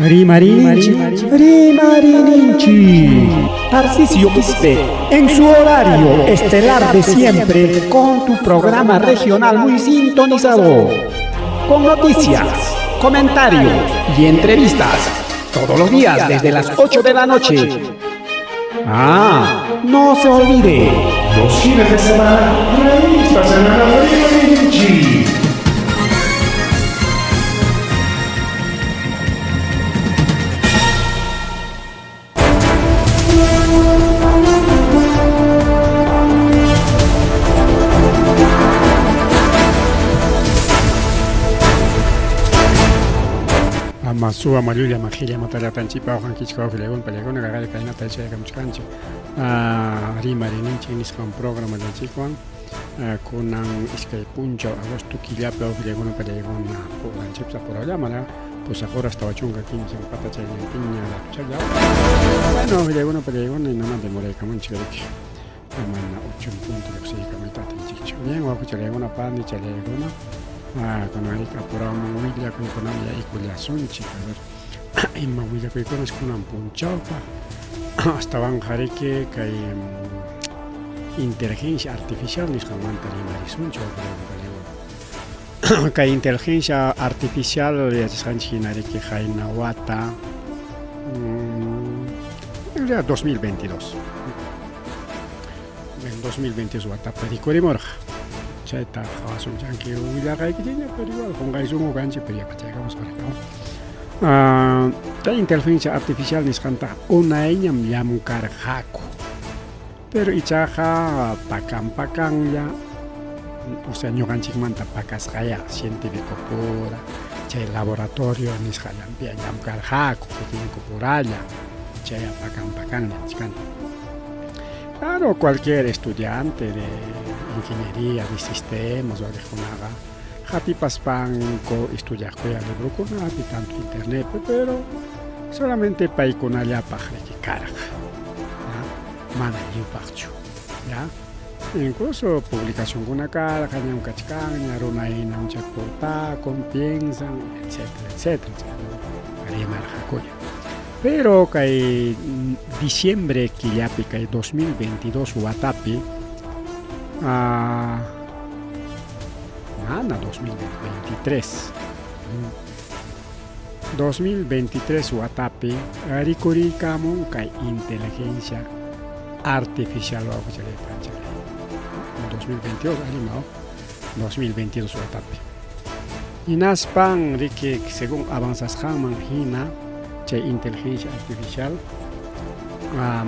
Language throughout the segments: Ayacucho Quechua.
Rimarininchik, rimarininchik. Tarcisio Quispe, en su horario estelar de siempre, con tu programa regional muy sintonizado. Con noticias, comentarios y entrevistas. Todos los días desde las 8 de la noche. Ah, no se olvide. Los fines de semana, revista semanal Rimarininchik. Ama suwa mallulla majilla matallatanchikpa uqankichik wawqillaywan pallaykuna qaqalla kaynata yachaykamuchkanchik rimarininchik nisqan programallanchikwan kunan iskay punchaw agosto killapi wawqillaykuna pallaykuna puqlanchikpas apurawllamana pusaq horas 43 pata chayllampiña ratuchalla. Bueno, wawqillaykuna pallaykuna inaman demoraykamunchik riki mana 8 punto lluqsiykamuyta atinchikchu. Bien, wawqichalaykuna pani chalaykuna kunan riki apurawman willakuykunaman yaykullasunchik. A ver, ima willakuykunas kunan punchawpaq astawanqa riki kay inteligencia artificial nisqanmanta rimarisunchik wawqillaykuna pallaykuna. Kay inteligencia artificial yachasqanchik hina riki qayna wata en realidad 2022 en 2022 watapi rikurimurqa chayta qhawasunchik anki willarqaykichikña pero igual qunqaysunku kanchik pero yapachaykamusqa kay inteligencia artificial nisqantaqa unayñam llamkarqaku pero ichaqa pakan pakanlla o sea ñuqanchikmanta pakasqaya científico pura chay laboratorio nisqallanpiya llamkarqaku kikinku puralla chaya pakan pakanlla nichkani. Claro, cualquier estudiante de ingeniería de sistemas waliqkunaqa hapipaspanku estudiaqkuya librokunapi tanto internetpi pero solamente paykunallapaq riki karqa ya mana lliwpaqchu ya incluso publicacionkuna karqa ñam kachkanña runa hinam chay portakun piensan etcétera etcétera chayna rimarqakuña pero kay diciembre killapi kay 2022 watapi mana 2023 2023 watapi rikuriykamun kay inteligencia artificial wawqichalay panchalay 2022 allimao 2022 watapi hinaspan riki según avanzasqanman hina chay inteligencia artificial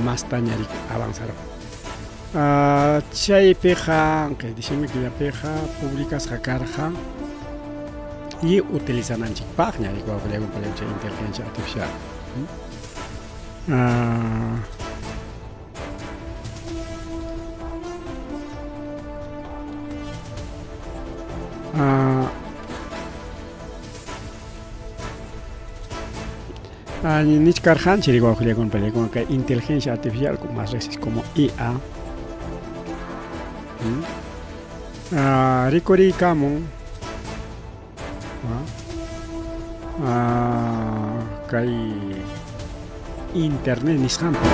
mastaña riki avanzarun. Chaypiqa kay diciembre killapiqa publicasqa karqa y utilizananchikpaqña riki wawqillaywan paywan chay inteligencia artificial. Nichkarqanchik riki wawqillaywan paywan kay inteligencia artificial más riqsisqa como IA rikuriykamun kay internet nisqanpi.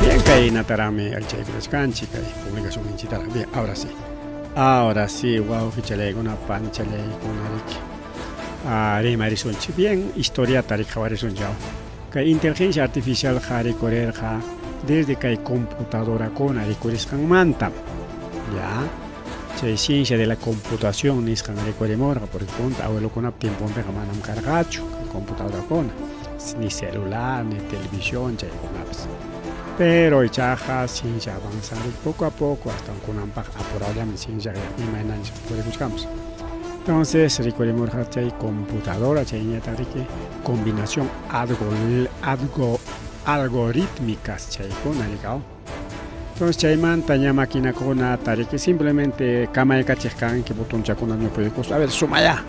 Bien, kaynataraqmi allichaykurachkanchik kay publicacionninchiktaraq. Bien, ahora sí. Ahora sí, wawqichalaykuna, panichalaykuna riki. Rimarisunchik. Bien, historiata riki qhawarisunchik. Kay inteligencia artificialqa rikurirqa desde kay computadorakuna rikurisqanmantam. Ya. Chay ciencia de la computación nisqan rikurimurqa, porque punta abuelokunap tiemponpiqa manam karqachu computadorakuna, ni celular, ni televisión chaykunapas. Pero ichaqa ciencia avanzari poco a poco hasta kunanpaq apurawllaman cienciaqa imaynanchik purikuchkamos. Entonces rikurimurqa chay computadora chayñataq riki combinación algo algorítmicas chaykuna rikaw. Entonces chaymanta ña maquinakunata riki simplemente kamaykachiq kanki botonchakuna ñupuykus a ver sumaya.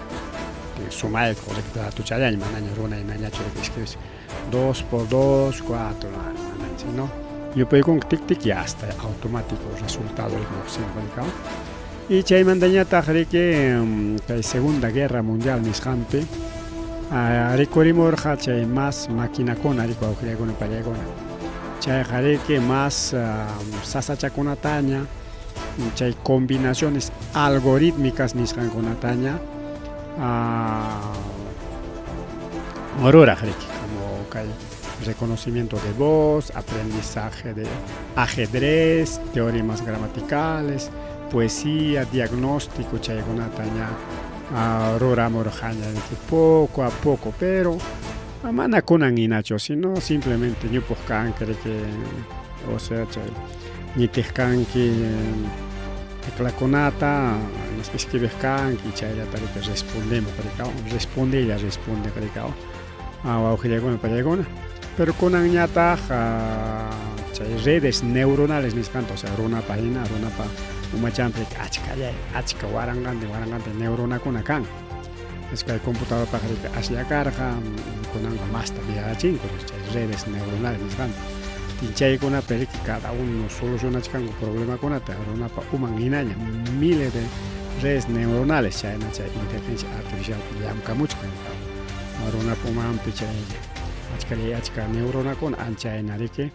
Sumaykuq ratuchallaña manaña runa hinañachu escribes 2 por 2, 4, manaña, sino yupaykunki tic tic ya hasta automático resultado lluqsin. Y chaymantañataq riki kay Segunda Guerra Mundial nisqanpi rikurimurqa chay mas maquinakuna riki wawqillaykuna pallaykuna. Chayqa riki mas sasachakunataña chay combinaciones algorítmicas nisqankunataña ruraq riki, como kay reconocimiento de voz, aprendizaje de ajedrez, teoremas gramaticales, poesía, diagnóstico, chaykunataña ruramurqaña riki poco a poco, pero mana kunan hinachu, sino simplemente ñupuq kanki riki, o sea, chay ñitiq kanki teclakunata, escribiq kanki, chayllata riki respondemuq riki, respondella respondeq riki, wawqillaykuna pallaykuna. Pero kunanñataq chay redes neuronales nisqanta, o sea, runapa hina, runapa umachanpi achkalla achka waranqantin waranqantin neuronakuna kan. Es kay computadorpaq riki aslla karqa, kunanqa masta viajachinku chay redes neuronales nisqanta. Chaykunapi riki cada uno solucionachkanku problemakunata runapa uman hinaña, miles de redes neuronales chayna chay inteligencia artificial llamkamuchkan. Runapa umanpi chay achkalla achka neuronakuna anchayna riki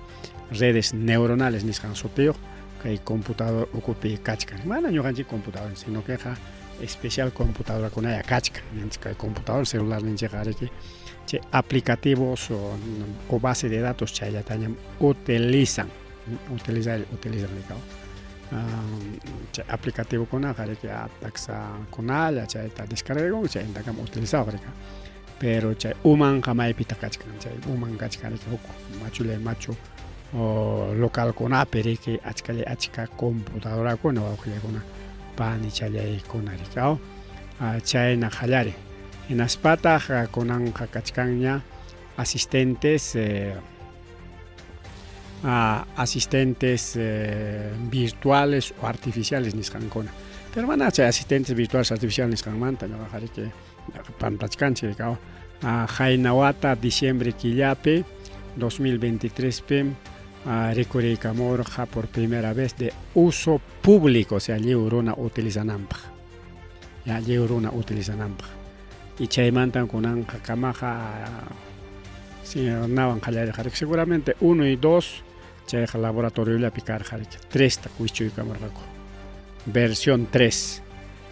redes neuronales nisqan sutiyuq kay computador ukupi kachkan. Mana ñuqanchik computador, sino queqa especial computadorakunalla kachkan. Kay computador celular ninchikqa riki chay aplicativos o base de datos chayllatañam utilizan, utilizan utilizan chay aplicativokunaqa riki taksakunalla chayta descargaykun chaytakama utilizawaq riki. Pero chay umanqa maypitaq kachkan, chay uman kachkan riki huk machullay machu localkunapi riki achkalla achka computadorakuna wawqillaykuna panichallaykuna riki chayna qallarin. Hinaspataq kunanqa kachkanña asistentes asistentes virtuales o artificiales nisqankuna. Pero mana chay asistentes virtuales artificiales nisqanmanta ñuqaqa riki pantachkanchik riki. Qayna wata diciembre killapi 2023 pi rikuriykamurqa por primera vez de uso público, o sea, lliw runa utilizananpaq. Ya lliw runa utilizananpaq. Y chaymantan kunanqa kamaqa nawan qallarirqa riki, seguramente 1 y 2 chayqa laboratoriollapi karqa riki, 3 ta wischuykamurqaku. Versión 3.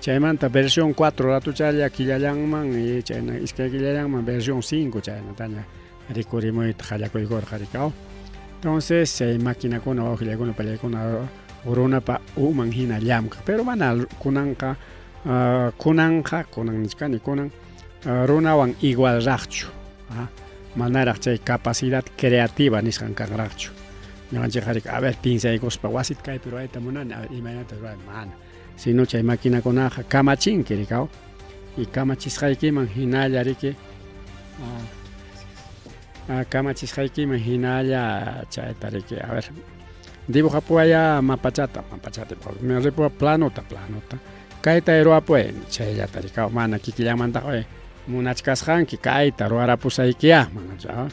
Chaymanta versión 4 ratuchalla killallanman y chayna iskay killallanman versión 5 chaynataña rikurimuyta qallakuykurqa riki. Entonces chay maquinakuna wawqillaykuna pallaykuna runapa uman hina llamkaq, pero mana kunanqa kunanqa kunan nichkani kunan runawan igualraqchu, manaraq chay capacidad creativa nisqan kanraqchu. Ñuqanchikqa riki a ver piensaykuspa wasita kaypi ruwayta munani, a ver imaynata ruway, mana. Sino chay maquinakunaqa kamachinki riki, y kamachisqaykiman hinalla riki kamachisqaykiman hinalla chayta riki, a ver dibujapuwaya mapachata, mapachata ripuwa planota, planota kayta ruwapuway chayllata riki, mana kikillanmantaqa munachkasqanki kayta ruwarapusaykiya, mana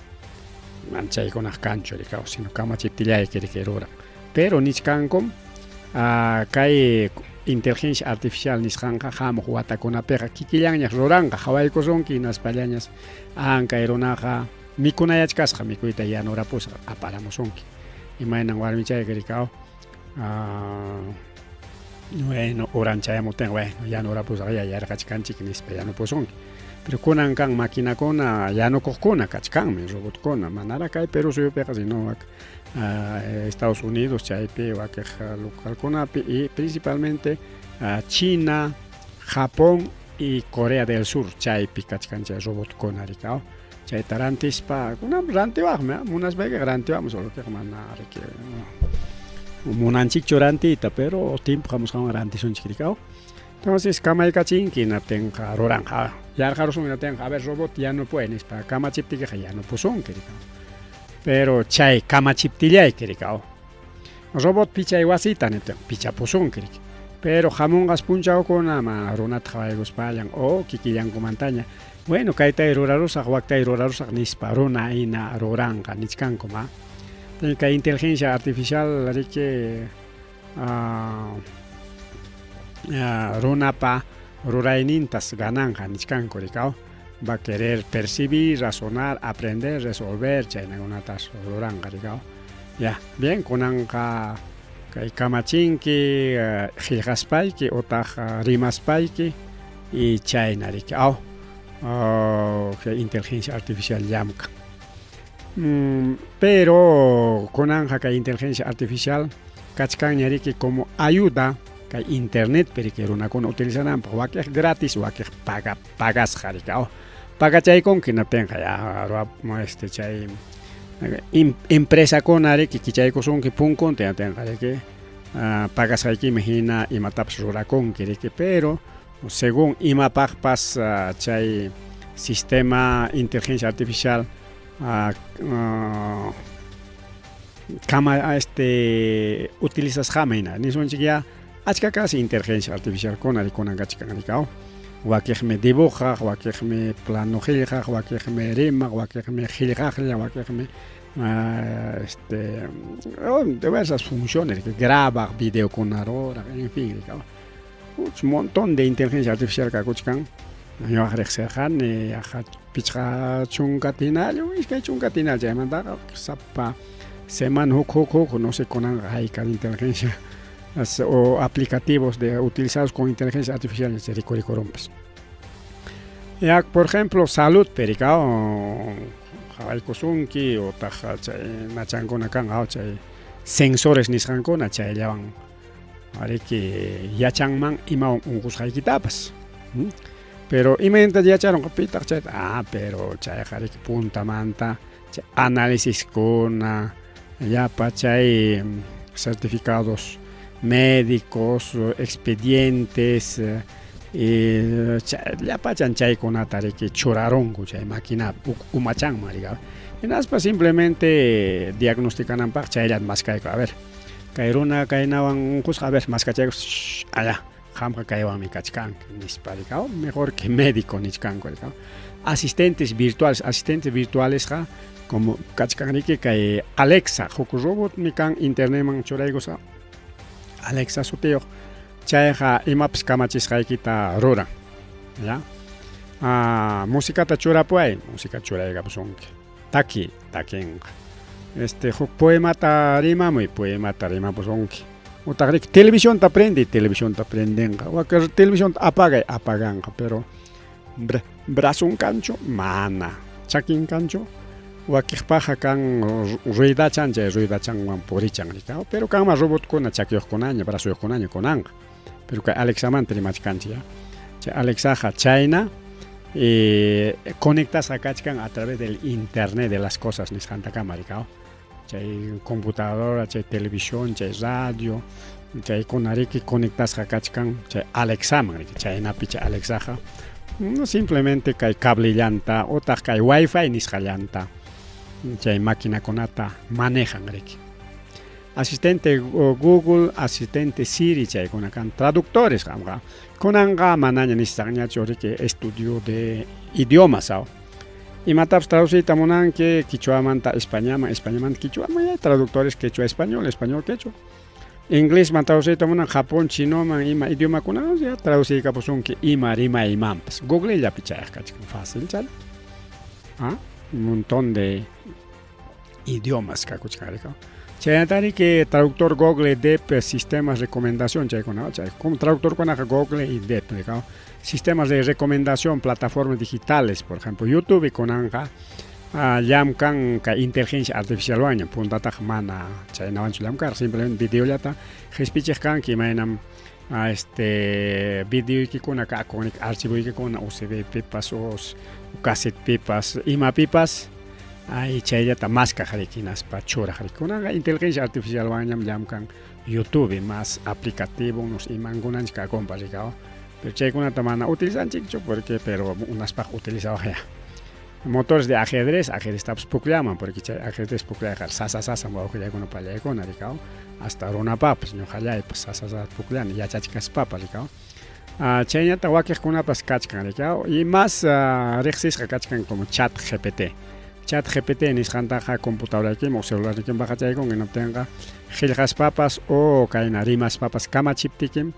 mana chaykunaqa kanchu riki, sino kamachiptillayki riki ruran. Pero nichkankum kay inteligencia artificial nisqanqa hamuq watakunapiqa kikillanñas ruranqa, qhawaykusunki hinaspallañas kay runaqa mikunayachkasqa, mikuyta yanurapusqa aparamusunki. Imaynan warmichayki riki, bueno, uran chayamuptinqa bueno yanurapusqa ya yarqachkanchik nispa yanupusunki. Pero kunan kan maquinakuna yanukuqkuna kachkanmi, robotkuna, manaraq kay Perú suyupiqa, sino Estados Unidos chaypi wakiq localkunapi y principalmente China, Japón y Corea del Sur chaypi kachkan chay robotkuna riki. Chayta rantispa kunan rantiwaqmi, munaspaykiqa rantiwaqmi, solo que mana riki munanchikchu rantiyta, pero tiempo hamusqanwan rantisunchik riki. Entonces kamaykachinki hinaptinqa ruranqa, yarqarusun hinaptinqa a ver robot ya no puede nispa kamachiptikiqa yanupusunki riki. Pero chay kamachiptillayki riki, robot pichay wasita niptin pichapusunki riki. Pero hamunqas punchawkuna ma runata qhawaykuspallan o kikillankumantaña bueno kaytay rurarusaq waktay rurarusaq nispa runa hina ruranqa nichkanku ma. Kay inteligencia artificial riki runapa ruraynintas gananqa nichkanku rikaw va a querer percibir, razonar, aprender, resolver chaynakunatas ruranqa rikaw. Ya, bien, kunanqa kay kamachinki qillqaspayki utaq rimaspayki y chayna riki aw kay inteligencia artificial llamkan. Pero kunanqa kay inteligencia artificial kachkanña riki como ayuda kay internetpi riki runakuna utilizananpaq wakiq gratis wakiq paga pagasqa riki aw pagachaykunki hinaptinqa ya este chay empresakuna riki kichaykusunki punkunta hinaptinqa riki pagasqaykimi hina imatapas rurakunki riki pero según imapaqpas chay sistema inteligencia artificial kama este utilizasqaman hina nisunchik ya achka casi inteligencia artificialkuna rikunan kachkan rikaw wakiqmi dibujaq wakiqmi plano qillqaq wakiqmi rimaq wakiqmi qillqaqlla wakiqmi este diversas funciones grabaq videokuna ruraq en fin rikaw Un montón de inteligencia artificial kakuchkan. Ñuqaq riqsirqani yaqa pichqa chunka tinalla o iskay chunka tinalla chaymantaqa sapa semana huk huk huk no sé kunanqa hayka inteligencia o aplicativos de utilizados con inteligencia artificial rikurikurunpas. Ya, por ejemplo, salud perikaw qhawaykusunki utaq chay nachankuna kanqa chay sensores nisqankuna chayllawan Ariki yachanman imawan unqusqaykitapas. Pero imaynata yacharunqa pitaq chayta? Ah, pero chayqa riki puntamanta chay análisis-kuna, llapa chay certificados médicos, expedientes, y llapachan chaykunata riki churarunku chay maquinapi umachanman riki. Hinaspa simplemente diagnosticananpaq chayllata maskayku, a ver. Kay runa kaynawan unqusqa, a ver, maskachaykus, allá, qamqa kaywanmi kachkanki, nispa rikaw, mejor que médico nichkanku rikaw. Asistentes virtuales, asistentes virtualesqa como kachkan riki kay Alexa, huk robotmi kan internetman churaykusqa, Alexa sutiyuq, chayqa imapas kamachisqaykita ruran, ya. Ah, musicata churapuway, música churaykapusunki. Taki, takinqa. Este, huk poemata rimamuy, poemata rimapusunki. Utaq riki televisionta prendiy, televisionta prendinqa. Wak televisionta apagay, apaganqa, pero brazon kanchu? Mana. Chakin kanchu? Wakiqpaqqa kan ruedachan, chay ruedachanwan purichan riki. Pero kanman robotkuna chakiyuqkunaña, brazoyuqkunaña kunanqa. Pero kay Alexamanta rimachkanchik ya. Chay Alexaqa chayna conectasqa kachkan a través del internet de las cosas nisqantakama rikaw. Chay computadora, chay televisión, chay radio, chaykuna riki conectasqa kachkan chay Alexaman riki. Chaynapi chay Alexaqa no simplemente kay cablellanta utaq kay wifi nisqallanta chay maquinakunata manejan riki. Asistente Google, asistente Siri chaykuna kan traductores qamqa. Kunanqa manaña necesitanñachu riki estudio de idiomas aw. Imatapas traduciyta munanki quichuamanta Españaman, Españamanta quichuaman, ya traductores quechua español, español quechua. Inglesman traduciyta munan Japón, chinoman, ima idiomakunaman ya traduciykapusunki ima rimaymanpas. Googlellapi chayaq kachkan fácil chay. Ah, un montón de idiomas kakuchkan riki. Chaynata riki traductor Google DeepL sistemas recomendación chaykuna chay traductorkunaqa Google y DeepL riki. Sistemas de recomendación, plataformas digitales, por ejemplo, YouTube kunanqa llamkan kay inteligencia artificialwanña puntataqa mana chaynawanchu llamkarqa simplemente videollata qispichiq kanki imaynam este videoykikuna kakun archivoykikuna USB pipas o cassette pipas imapipas ay chayllata maskaq riki hinaspa churaq riki. Kunanqa inteligencia artificialwanñam llamkan YouTube más aplicativo unos imankunanchik kakunpas rikaw. Pero chaykunata mana utilizanchikchu porque pero unaspaq utilizawaq ya. Motores de ajedrez, ajedreztapas pukllanman, porque chay ajedrez pukllayqa sasa sasam wawqillaykuna pallaykuna rikaw, hasta runapapas ñuqallaypas sasa sasa pukllani yachachkaspapas rikaw. Chaynata wakiqkunapas kachkan rikaw y más riqsisqa kachkan como chat GPT. Chat GPT nisqantaqa computadoraykiman o celularnikiman bajachaykunki hinaptinqa qillqaspapas o kayna rimaspapas kamachiptikim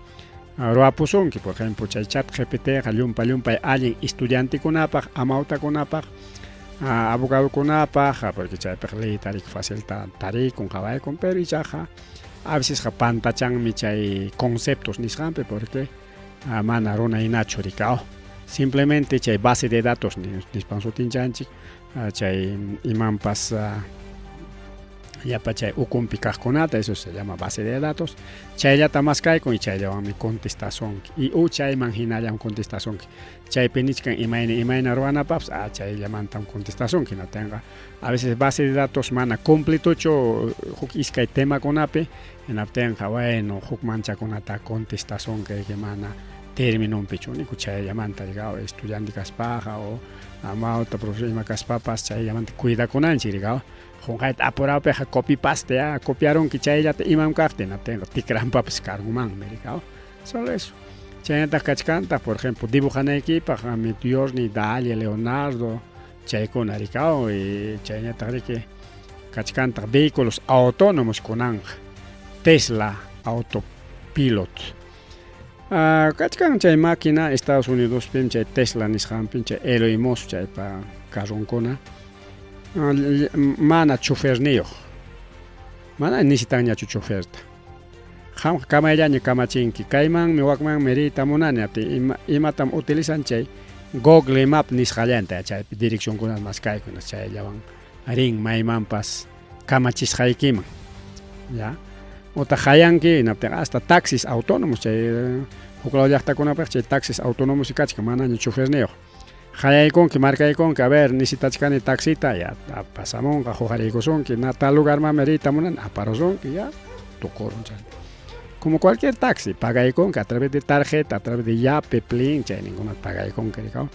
ruwapusunki. Por ejemplo, chay chat GPTqa llumpa llumpay allin estudiantekunapaq, amawtakunapaq, abogadokunapaq, porque chaypiqa leyta riki facilta tarikun, qawaykun, pero ichaqa a vecesqa pantachanmi chay conceptos nisqanpi porque mana runa hinachu rikaw. Simplemente chay base de datos nispan sutinchanchik chay imanpas llapa chay ukunpi kaqkunata, eso se llama base de datos, chayllata maskaykun y chayllawanmi contestasunki y u chayman hinallam contestasunki. Chaypi nichkan imayna imayna ruwanapaqpas, chayllamantam contestasunki. Hinaptinqa a veces base de datos mana completochu huk iskay temakunapi, hinaptinqa bueno, huk manchakunata contestasunki que mana terminonpichu, niku chayllamanta rikaw estudiante kaspaqa o amawta profesor ima kaspapas chayllamanta cuidakunanchik rikaw. Qunqayta apurawpiqa copy paste ya copiarunki chayllata imam kaqta hinaptinqa tikranpapas karunmanmi rikaw. Solo eso. Chaynataq kachkantaq, por ejemplo, dibujanaykipaq Midjourney, Dalle, Leonardo, chaykuna rikaw y chaynataq riki kachkantaq vehículos autónomos kunanqa, Tesla Autopilot. Kachkan chay máquina Estados Unidospim chay Tesla nisqanpim chay Elon Musk chaypa carronkuna mana choferniyuq, mana necesitanñachu choferta. Qamqa kamayllaña kamachinki, kaymanmi wakmanmi riyta munani aptin imatam utilizan chay Google Map nisqallanta chaypi direccionkunata maskaykun chayllawan rin maymanpas kamachisqaykiman, ya. Utaq qayanki hinaptinqa hasta taxis autónomos chay huklaw llaqtakunapaq chay taxis autónomos kachkan manaña choferniyuq. Qayaykunki, markaykunki, a ver, necesitachkani taxita, ya pasamunqa, huqariykusunki, na tal lugarmanmi riyta munani, aparusunki, ya, tukurun chay. Como cualquier taxi, pagaykunki a través de tarjeta, a través de Yape, Plin, chayninkunata pagaykunki, rikaw.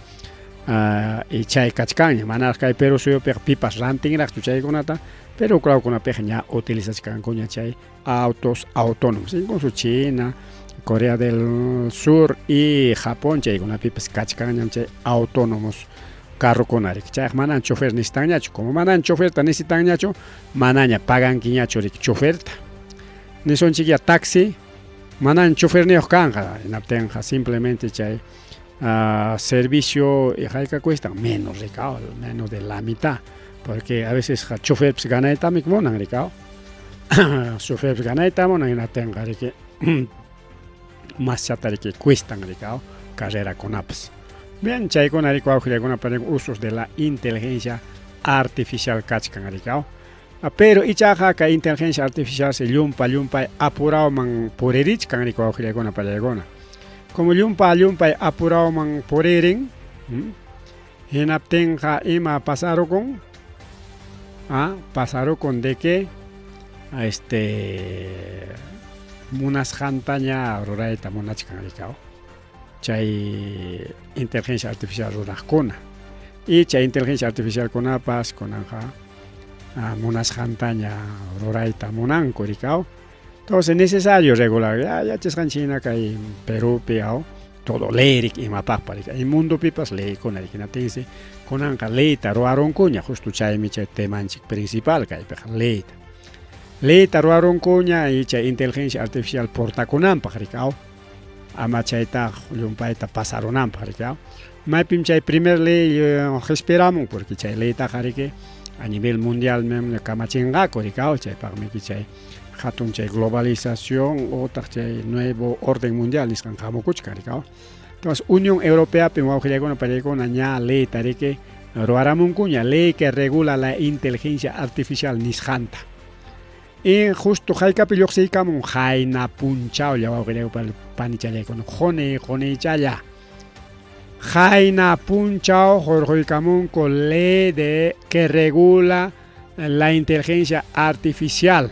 Y chay kachkanña, manaraq kay Perú suyupiqa pipas rantinraqchu chaykunata, pero huklawkunapiqa ña utilizachkankuña chay autos autónomos, incluso China, Corea del Sur y Japón chaykunapipas kachkanñam chay autónomos carrokuna riki, chayqa manan chofer necesitanñachu, como manan choferta necesitanñachu, manaña pagankiñachu riki choferta. Nisunchik ya taxi, manan choferniyuq kanqa, hinaptinqa simplemente chay servicio hayka cuestan menos rikaw, menos de la mitad, porque a veces choferpas ganaytami munan rikaw. Choferpas ganayta munan hinaptinqa riki maschata riki cuestan rikaw carrerakunapas. Bien, chaykuna riki wawqillaykuna usos de la inteligencia artificial kachkan rikaw. Pero ichaqa kay inteligencia artificial se llumpa llumpay apurawman puririchkan riki wawqillaykuna pallaykuna. Como llumpa llumpay apurawman puririn, hinaptinqa ima pasarukun? Pasarukun de que munasqantaña rurayta munachkan rikaw chay inteligencia artificial ruraqkuna. Y chay inteligencia artificialkunapas kunanqa munasqantaña rurayta munanku rikaw. Entonces necesario regular, ya yachasqanchik hina kay Perupi todo ley riki imapaqpas riki, y mundopipas leykuna riki, hinaptinsi kunanqa leyta ruwarunkuña, justo chaymi chay temanchik principal kaypiqa leyta. Leyta ruwarunkuña y chay inteligencia artificial portakunanpaq riki, ama chayta llumpayta pasarunanpaq riki. Maypim chay primer ley qhispiramun, porque chay leytaqa riki a nivel mundial kamachinqaku riki, chaypaqmi chay hatun chay globalización utaq chay nuevo orden mundial nisqan hamukuchkan riki. Entonces Unión Europeapim wawqillaykuna pallaykuna ña leyta riki ruwaramunkuña, ley que regula la inteligencia artificial nisqanta. Y justo haykapi lluqsiykamun qayna punchawlla wawqillaykuna panichallaykuna quni qunichalla. Qayna punchaw hurquykamunku ley de que regula la inteligencia artificial.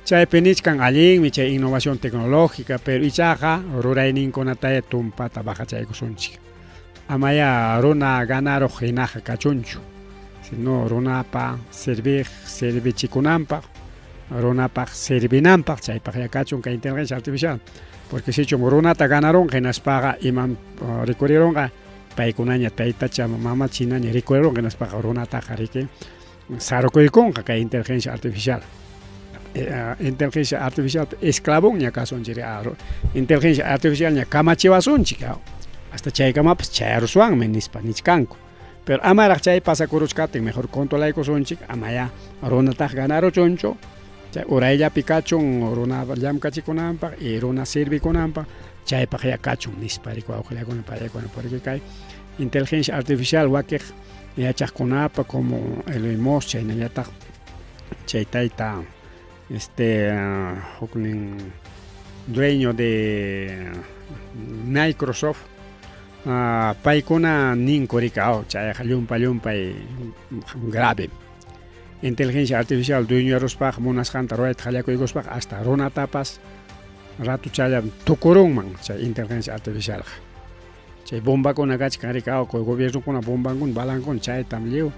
Chaypi nichkan allinmi chay innovación tecnológica, pero ichaqa rurayninkunataya tumpata bajachaykusunchik. Amayá runa ganaruq hinaqa kachunchu, sino runapa serviq servichikunanpaq, runapaq servinanpaq, chaypaqyá kachun kay inteligencia artificial. Porque sichum runata ganarunqa hinaspaqa imam rikurirunqa paykunaña taytacha mamacha hinaña rikurirunqa hinaspaqa runataqa riki sarukuykunqa kay inteligencia artificial. Inteligencia artificial esclavonña kasunchik inteligencia artificialña kamachiwasunchik hasta chaykamapas chayaruswanmi nispa nichkanku. Pero amaraq chay pasakuruchkaptin mejor controlaykusunchik amayá runataq ganaruchunchu chay urayllapi kachun runa llamkachikunanpaq y runa servikunanpaq chaypaqyá kachun nispa riki wawqillakuna paykuna porque kay inteligencia artificial wakiq yachaqkunapa como Elon Musk chaynallataq chay tayta este huknin dueño de Microsoft paykuna ninku riki chayqa llumpa llumpay grave inteligencia artificial dueñoyaruspaq munasqanta ruwayta qallakuykuspaqa hasta runatapas ratuchalla tukurunman chay inteligencia artificialqa chay bombakuna kachkan riki gobiernokuna bombankuna balankuna chaytam lliw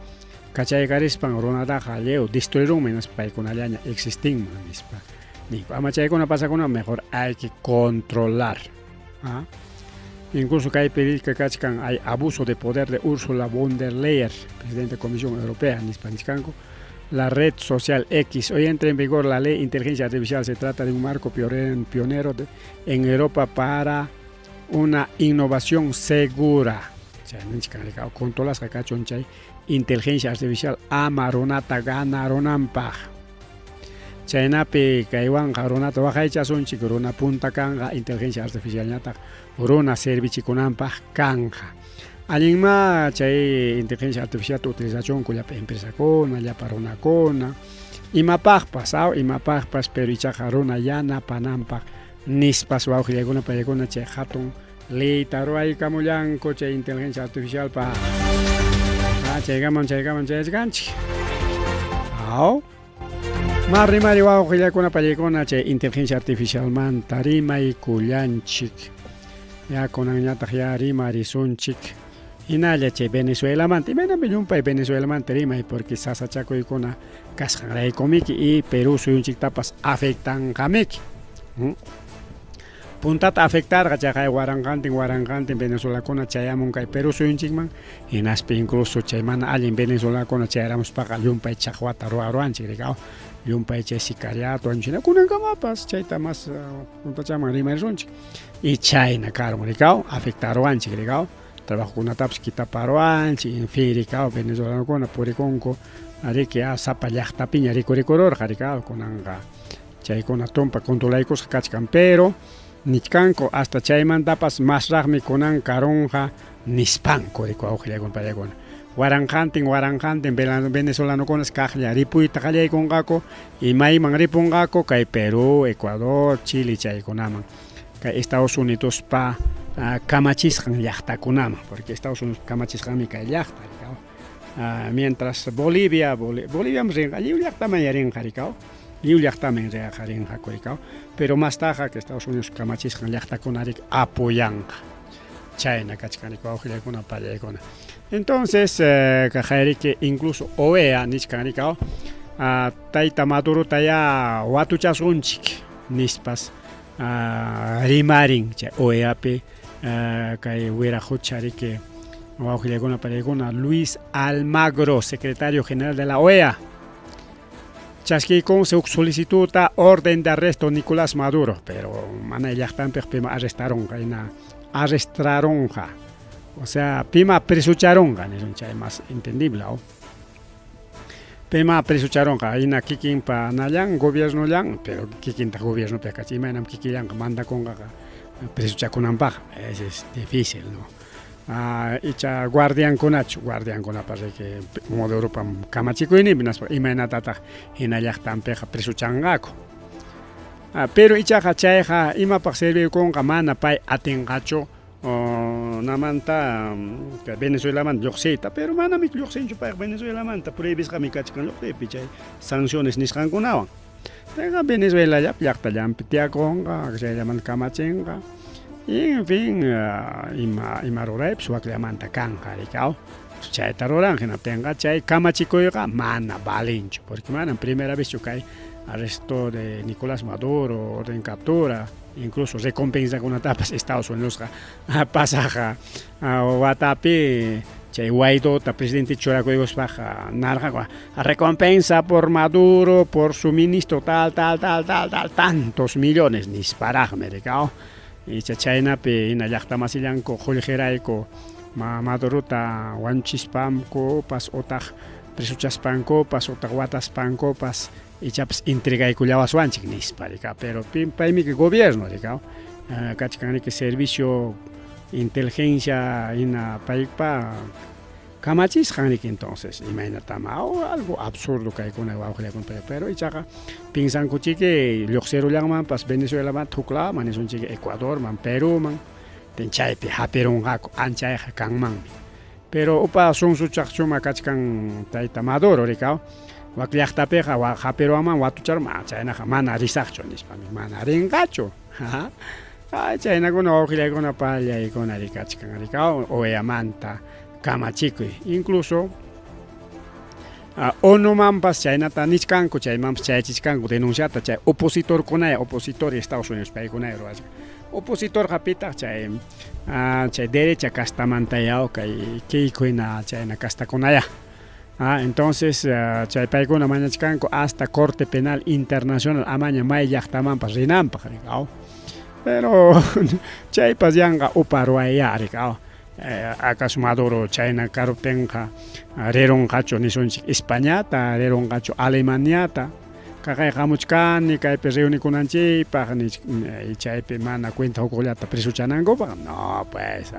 kachaykarispan runataqa lliw destruirunman hinaspa paykunallaña existinman nispa ninku ama chaykuna pasakuna mejor hay que controlar. ¿Ah? Incluso kaypi rika kachkan hay abuso de poder de Ursula von der Leyen, presidente de Comisión Europea, nispa nichkanku. La red social X. Hoy entra en vigor la ley inteligencia artificial. Se trata de un marco pionero en Europa para una innovación segura. Controlasqa kachun chay inteligencia artificial ama runata ganarunanpaq. Chaynapi kaywanqa runata waqaychasunchik, runa punta kanqa, inteligencia artificialñataq runa servichikunanpaq kanqa. Allinmá chay inteligencia artificialta utilizachunku llapa empresakuna, llapa runakuna, imapaqpas, aw imapaqpas, pero ichaqa runa yanapananpaq nispas wawqillaykuna paykuna chay hatun leyta ruwaykamullanku chay inteligencia artificialpaq. Chaykaman chaykaman chayachkanchik. Aw. Ma rimari wawqillakuna pallaykuna chay inteligencia artificialmanta rimaykullanchik. Ya kunanñataq ya rimarisunchik. Hinalla chay Venezuelamanta, imaynanpi llumpay Venezuelamanta rimay porque sasachakuykuna kasqanraykumiki y Perú suyunchiktapas afectanqamiki. Puntata afectarqa chaqay waranqantin waranqantin venezolakuna chayamun kay Perú suyunchikman hinaspa incluso chay mana allin venezolakuna chayaramuspaqa llumpay chaqwata ruwaruwanchik rikaw llumpay chay sicariato wañuchina kunankamapas chayta mas puntachaman rimarisunchik y chayna karun rikaw afectaruwanchik rikaw trabajokunatapas kitaparuwanchik en fin rikaw venezolanokuna purikunku riki sapa llaqtapiña rikurikururqa rikaw kunanqa chaykuna tumpa controlaykusqa kachkan pero nichkanku hasta chaymantapas masraqmi kunan karunqa nispanku riku wawqillaykuna pallaykuna waranqantin waranqantin venezolanokunas kaqlla ripuyta qallaykunqaku y mayman ripunqaku kay Perú, Ecuador, Chile chaykunaman kay Estados Unidospa kamachisqan llaqtakunaman porque Estados Unidos kamachisqanmi kay llaqta mientras Bolivia Boliviaman rinqa lliw llaqtaman rinqa rikaw lliw llaqtaman rinqa rinqaku rikaw pero mastaqa que Estados Unidos kamachisqan llaqtakuna rik apoyanqa chayna kachkan riki wawqillaykuna pallaykuna entonces kaqayriki incluso OEA nichkan rikaw tayta Madurota ya watuchasunchik nispas rimarin chay OEApi kay wiraqucha riki wawqillaykuna pallaykuna Luis Almagro secretario general de la OEA chaskiykunsi huk solicitudta orden de arresto Nicolás Maduro pero mana llaqtanpiq pima arrestaronqa hina arrestaronqa o sea pima presucharunqa nisun chay más entendible aw pima presucharunqa hina kikinpa nallan gobiernollan pero kikintaq gobiernopi kachkan imaynam kikillanqa mandakunqaqa presuchakunanpaq ese es difícil no icha guardiankunachu guardiankunapas riki Maduropa kamachikuyninpi hinaspa imaynatataq hina llaqtanpiqa presuchanqaku pero ichaqa chayqa imapaq servikunqa mana pay atinqachu namanta Venezuelamanta lluqsiyta pero manami lluqsinchu payqa Venezuelamanta prohibisqami kachkan lluqsiypi chay sanciones nisqankunawan payqa Venezuelallapi llaqtallanpi tiyakunqa chayllamanta kamachinqa. En fin, ima ima ruraypas wakllamanta kanqa riki aw. Chayta ruran hinaptinqa chay kamachikuyqa mana valenchu porque manam primera vezchu kay arresto de Nicolás Maduro, orden captura, incluso recompensakunatapas Estados Unidosqa pasaq watapi chay Guaidota presidente churakuykuspaqa narqaku recompensa por Maduro, por su ministro tal, tal, tal, tal, tal, tantos millones nisparaqmi riki aw. Icha chaynapi hina llaqtamasillanku qullqirayku Madurota wañuchispankupas utaq presochaspankupas utaq wataspankupas ichapas entregaykullawaswanchik nispa riki pero paymiki gobierno riki kachkan riki servicio inteligencia hina paypa kamachisqan riki entonces imaynatam algo absurdo kaykuna wawqillakuna pero ichaqa piensankuchiki lluqsirullanmanpas Venezuelamanta huk ladoman nisunchik Ecuadorman Peruman chaypi hapirunqaku anchayqa kanmanmi pero upa sunsuchaqchuma kachkan tayta Maduro riki wak llaqtapiqa hapiruwanman watucharman chaynaqa mana risaqchu nispami mana rinqachu. Ay chaynakuna wawqillaykuna pallaykuna rikachkan riki OEAmanta kamachikuy incluso ONUmanpas chaynata nichkanku chaymanpas chayachichkanku denunciata chay opositorkunaya opositor Estados Unidos paykunaya ruwachkan opositorqa pitaq chay chay derecha castamantaya kay Keiko hina chayna castakunaya. Entonces chay paykuna mañachkanku hasta Corte Penal Internacional amaña may llaqtamanpas rinanpaq riki aw pero chaypas yanqa upa ruwayya riki aw acaso Maduro chayna karuptinqa rirunqachu nisunchik Españata rirunqachu Alemaniata kaqay hamuchkani kaypi reunikunanchikpaq chaypi mana cuenta hukuqllata presochanankupaq no pues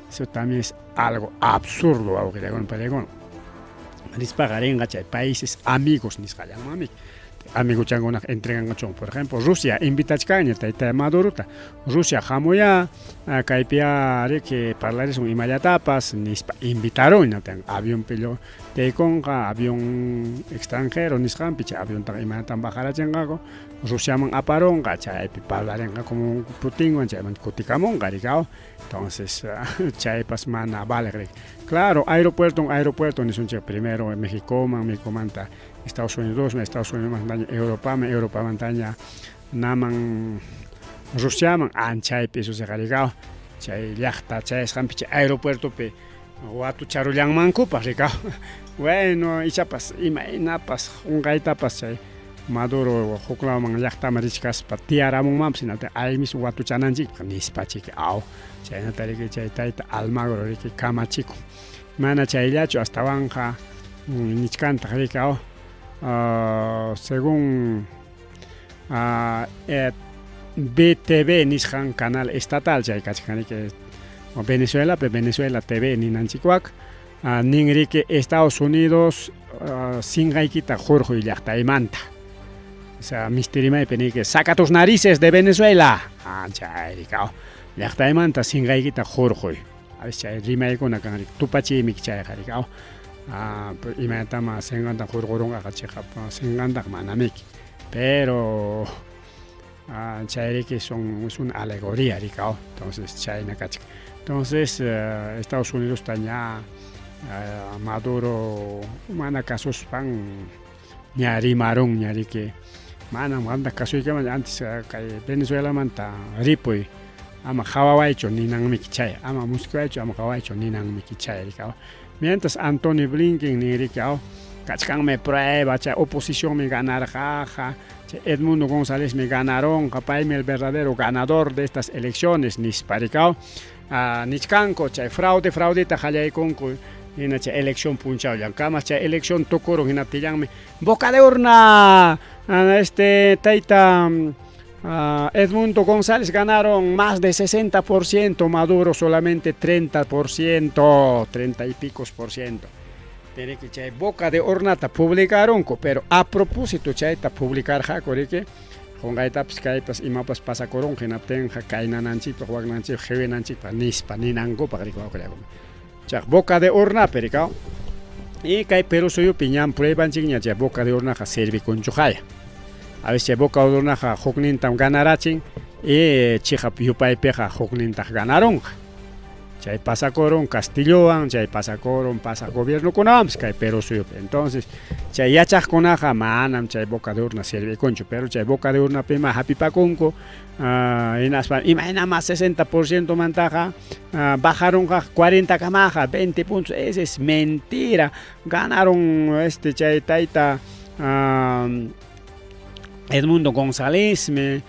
eso también es algo absurdo wawqillakuna pallaykuna nispaqa rinqa chay países amigos nisqallanmanmi amiguchankunaqa entreganqachun por ejemplo Rusia invitachkanña tayta Madurota Rusia hamuya kaypiya riki parlarisun imallatapas nispa invitarun avionpi tiykunqa avión extranjero nisqanpi chay aviontaqa imaynatam bajarachinqaku Rusiaman aparunqa chaypi parlarinqa como Putinwan chaymanta kutikamunqa riki aw entonces chaypas mana valeq riki claro aeropuerton aeropuerto nisunchik primero Mexicoman Mexicomanta Estados Unidosman Estados Unidosmantaña Europaman Europamantaña naman Rusiaman anchaypi suceqa riki aw chay llaqta chayasqanpi chay aeropuertopi watucharullanmankupas riki aw bueno ichapas imaynapas qunqaytapas chay Maduro huk lawman llaqtaman richkaspa tiyaramunmanpas hinaptin aymismo watuchananchikpaq nispa chiki aw chaynata riki chay tayta Almagro riki kamachikun mana chayllachu astawanqa nichkantaq riki aw según BTV nisqan canal estatal chay kachkan riki Venezuelapi Venezuela TV ninanchikwak nin riki Estados Unidos sinqaykita hurquy llaqtaymanta o sea mistirimaypi niki saca tus narices de Venezuela chay riki aw llaqtaymanta sinqaykita hurquy a veces chay rimaykuna kan riki tupachiymi chayqa riki aw imaynatama sinqanta hurqurunqaqa chiqap sinqantaqa manamiki pero chay riki son es una alegoría riki aw entonces chayna kachkan entonces Estados Unidosta ña Maduro mana kasuspan ña rimarunña riki manam qamta kasuykiman antes kay Venezuelamanta ripuy ama qhawawaychu ninanmiki chay ama muskiwaychu ama qhawawaychu ninanmiki chay riki aw mientras Anthony Blinken nin riki aw kachkanmi prueba chay oposicionmi ganarqaqa chay Edmundo Gonzalezmi ganarunqa paymi el verdadero ganador de estas elecciones nispa riki aw nichkanku chay fraude fraudeta qallaykunku hina chay elección punchawllan kamas chay elección tukurun hinaptillanmi boca de urna este tayta Edmundo González ganaron más de 60%, Maduro solamente 30%, 30 y picos por ciento. Tiene que chay boca de urnata publicarunku, pero a propósito chayta publicarqaku riki qunqaytapas kaypas imapas pasakurunqa hinaptinqa kaynananchikpaq waknanchikpaq qiwinanchikpaq nispa ninankupaq riki wawqillakuna. Chaq boca de urnapi riki y kay Perú suyupi ñan pruebanchikña chay boca de urnaqa servikunchuqaya. A veces chay boca de urnaqa huknintam ganarachin. Y chiqap yupaypiqa huknintaq ganarunqa. Chay pasakurun Castillowan, chay pasakurun pasaq gobiernokunawanpis kay Perú suyupi. Entonces, chay yachaqkunaqa manam chay boca de urna servikunchu, pero chay boca de urnapima hapipakunku, hinaspa imaynamá 60% mantaqa bajarunqa 40 kamaqa, 20 puntos, esa es mentira. Ganaron este chay tayta Edmundo Gonzalezmi,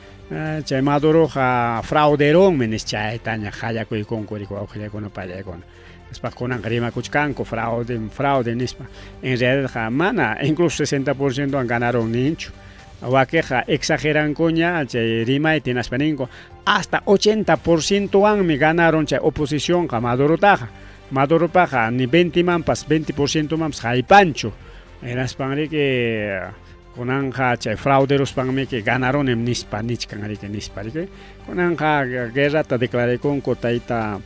chay Maduroqa frauderonmi nispa chaytaña qallakuykunku riki wawqillaykuna pallaykuna. Nispa kunanqa rimakuchkanku fraude, fraude nispa. En realidadqa mana incluso 60%wan ganaron ninchu. Wakiqa exagerankuña chay rimayta hinaspa ninku hasta 80%wanmi ganaron chay oposicionqa Madurotaqa. Maduropaqa ni 20manpas 20%manpas haypanchu. Hinaspan riki kunanqa chay frauderuspanmiki ganaronim nispa nichkan riki nispa riki. Kunanqa guerrata declaraykunku tayta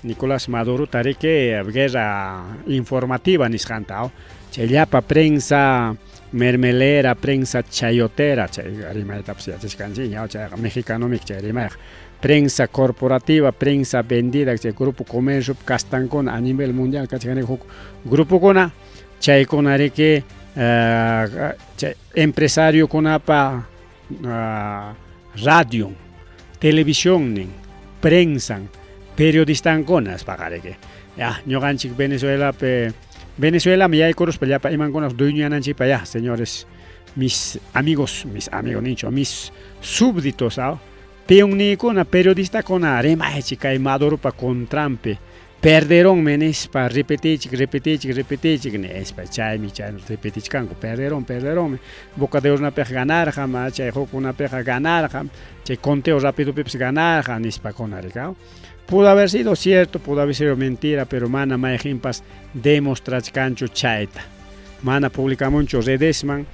Nicolás Madurota riki guerra informativa nisqanta. Chay llapa prensa mermelera, prensa chayotera, chay rimaytapas yachachkanchik ña, chayqa mexicanomik chay rimayqa. Prensa corporativa, prensa vendida, chay grupo comercio kastankuna a nivel mundial kachkan huk grupokuna, chaykuna riki chay empresariokunapa radion, televisionnin, prensan, periodistankuna nispaqa riki. Ya, ñuqanchik Venezuelapi, Venezuelaman yaykuruspa llapa imankunas dueñoyananchikpa ya, señores, mis amigos, mis amigos ninchu, mis súbditos, ¿ah? Peonniykuna, periodistakuna rimaychik kay Maduropa contranpi, perderonmi nispa, repetichik, repetichik, repetichik nispa, chaymi chay repetichkanku, perderon, perderonmi, boca de urnapiqa ganarqam, chay hukkunapiqa ganarqam, chay conteo rapidopipas ganarqa nispakuna rika. Pudo haber sido cierto, pudo haber sido mentira, pero mana mayqinpas demostrachkanchu chayta. Mana publicamunchu redesman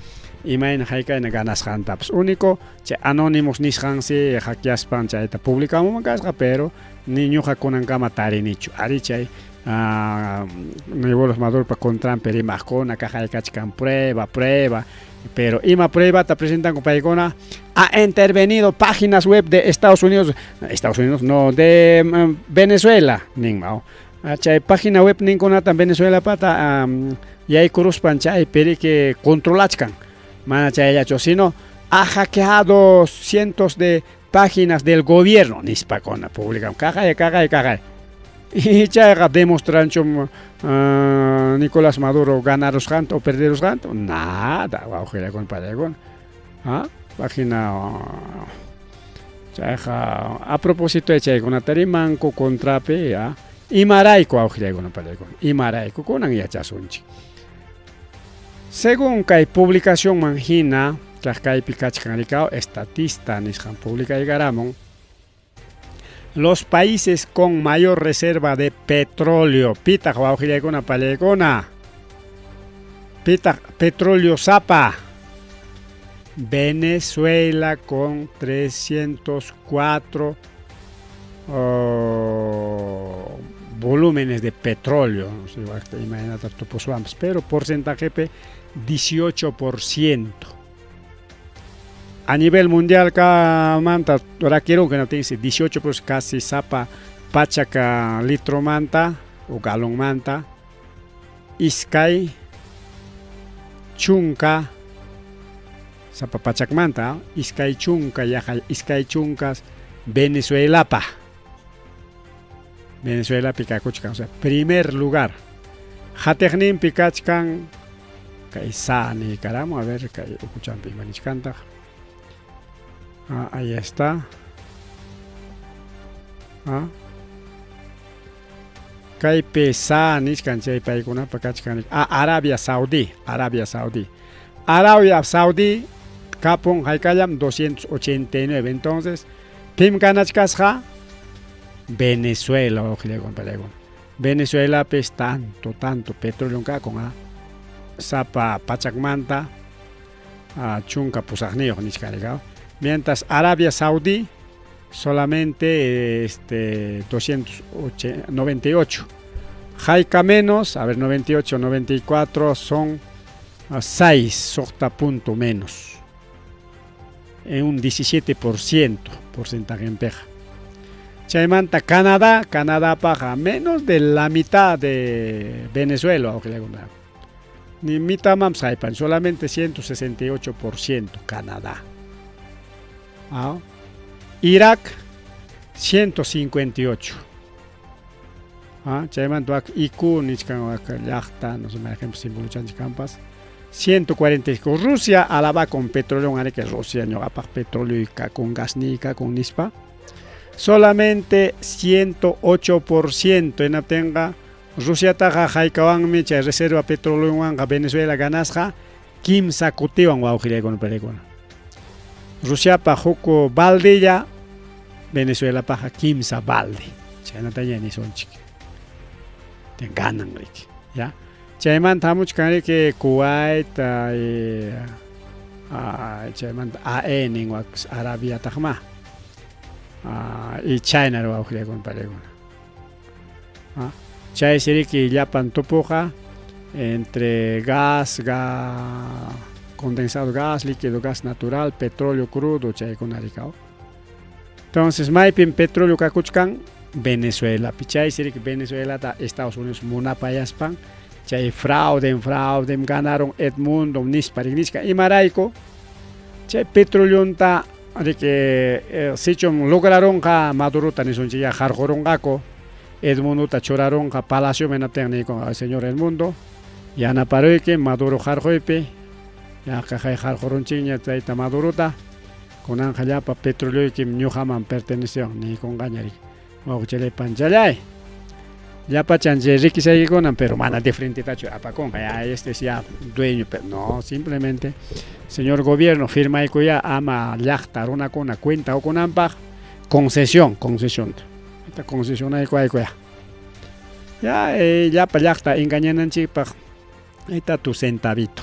imayna haykayna ganasqantapas. Único chay anónimos nisqansi hackeaspan chayta publicamunman kasqa, pero ni ñuqa kunankama tarinichu. Ari chay Nicolás Maduropa contranpi rimaqkuna kaqaykachkan prueba, prueba, pero ima pruebata presentanku paykuna? Ha intervenido páginas web de Estados Unidos, Estados Unidos no, de Venezuela, ninma. Chay página web ninkunata Venezuela pata yaykuruspan chay perique controlachkan. Mana chayllachu, sino ha hackeado cientos de páginas del gobierno nispakuna publican. Kaqay, kaqay, kaqay. Y chayqa demostranchu Nicolás Maduro ganarusqanta o perderusqanta? Nada, wawqillaykuna pallaykuna. ¿Ah? Página chayqa a propósito de chaykunata rimanku contrapi, ¿ah? Imarayku wawqillaykuna pallaykuna, imarayku kunan yachasunchik. Según kay publicacionman hina, kaq kaypi kachkan rikaw estatista nisqan publicaykaramun, los países con mayor reserva de petróleo, pitaq wawqillaykuna pallaykuna, pitaq petróleo sapa, Venezuela con 304 volúmenes de petróleo, no sé, imaynata tupuswanpas, pero porcentajepi 18%. A nivel mundial ka manta rakirunku hinaptinsi 18 pues casi sapa pachaka litromanta o galonmanta iskay chunka sapa pachakmanta iskay chunka yaqa iskay chunkas Venezuelapa. Venezuelapi kakuchkan, o sea, primer lugar. Hatiqninpi kachkan kay sa niykaramun, a ver kay ukuchampi ima nichkantaq. Ah, ahí está. Ah. Kaypi sa nichkan chay paykunapa kachkan. Ah, Arabia Saudí, Arabia Saudí. Arabia Saudí kapun haykallam 289. Entonces, pim ganachkasqa? Venezuela, wawqillaykuna pallaykuna. Venezuelapis tanto, tanto petróleo kakun, ah. Sapa pachakmanta chunka pusaqniyuq nichkan rikaw. Mientras Arabia Saudí solamente este 298. Hayka menos, a ver, 98, 94 son 6, suqta punto menos. En un 17% porcentajenpiqa. Chaymanta Canadá, Canadapaqa menos de la mitad de Venezuela wawqillakuna. Ni mitadmanpas haypan, solamente 168% Canadá. Ah. Irak 158. Ah, chaymanta wak IQ nichkan wak llaqta, no sé, mayqinpas simbolochanchik kanpas. 145. Rusia alaba con petróleo, que Rusia ñuqapaq petróleo y con gas ni con nispa. Solamente 108% hinaptinqa Rusiataqa haykawanmi chay reserva petroleowanqa Venezuela ganasqa kimsa kutiwan wawqillaykuna panikuna. Rusiapaq huk baldella, Venezuelapaqqa kimsa balde. Chaynataña nisunchik. Ganan riki, ya. Chaymanta hamuchkan riki Kuwait, chaymanta AE nin wakpas Arabiataqma. Y China wawqillaykuna panikuna. Chaysi riki llapan tupuqa entre gas, gas condensado gas, líquido gas natural, petróleo crudo, chaykuna rikaw. Entonces, maypim petróleo kakuchkan Venezuelapi. Chaysi riki Venezuelata Estados Unidos munapayaspan chay fraude, fraude ganaron Edmundo nispa nichkan. Imarayku chay petroleonta riki sichum lograronqa Madurota nisunchik ya harqurunqaku Edmundota churarunqa palacio hinaptin niykunqa señor Edmundo yanaparuyki Maduro harquypi yaqa hay harqurunchikña tayta Madurota kunanqa llapa petroleoykim ñuqaman pertenecewan niykunqaña riki wawqichalay panchalay llapachan chay riquezaykikunam pero mana de frentetachu apakunqa ya este es ya dueño pero no simplemente señor gobierno firmaykuya ama llaqta runakuna cuenta ukunanpaq concesión concesionta esta concesionaykuaykuya ya llapa llaqta engañananchikpaq ahí está tu centavito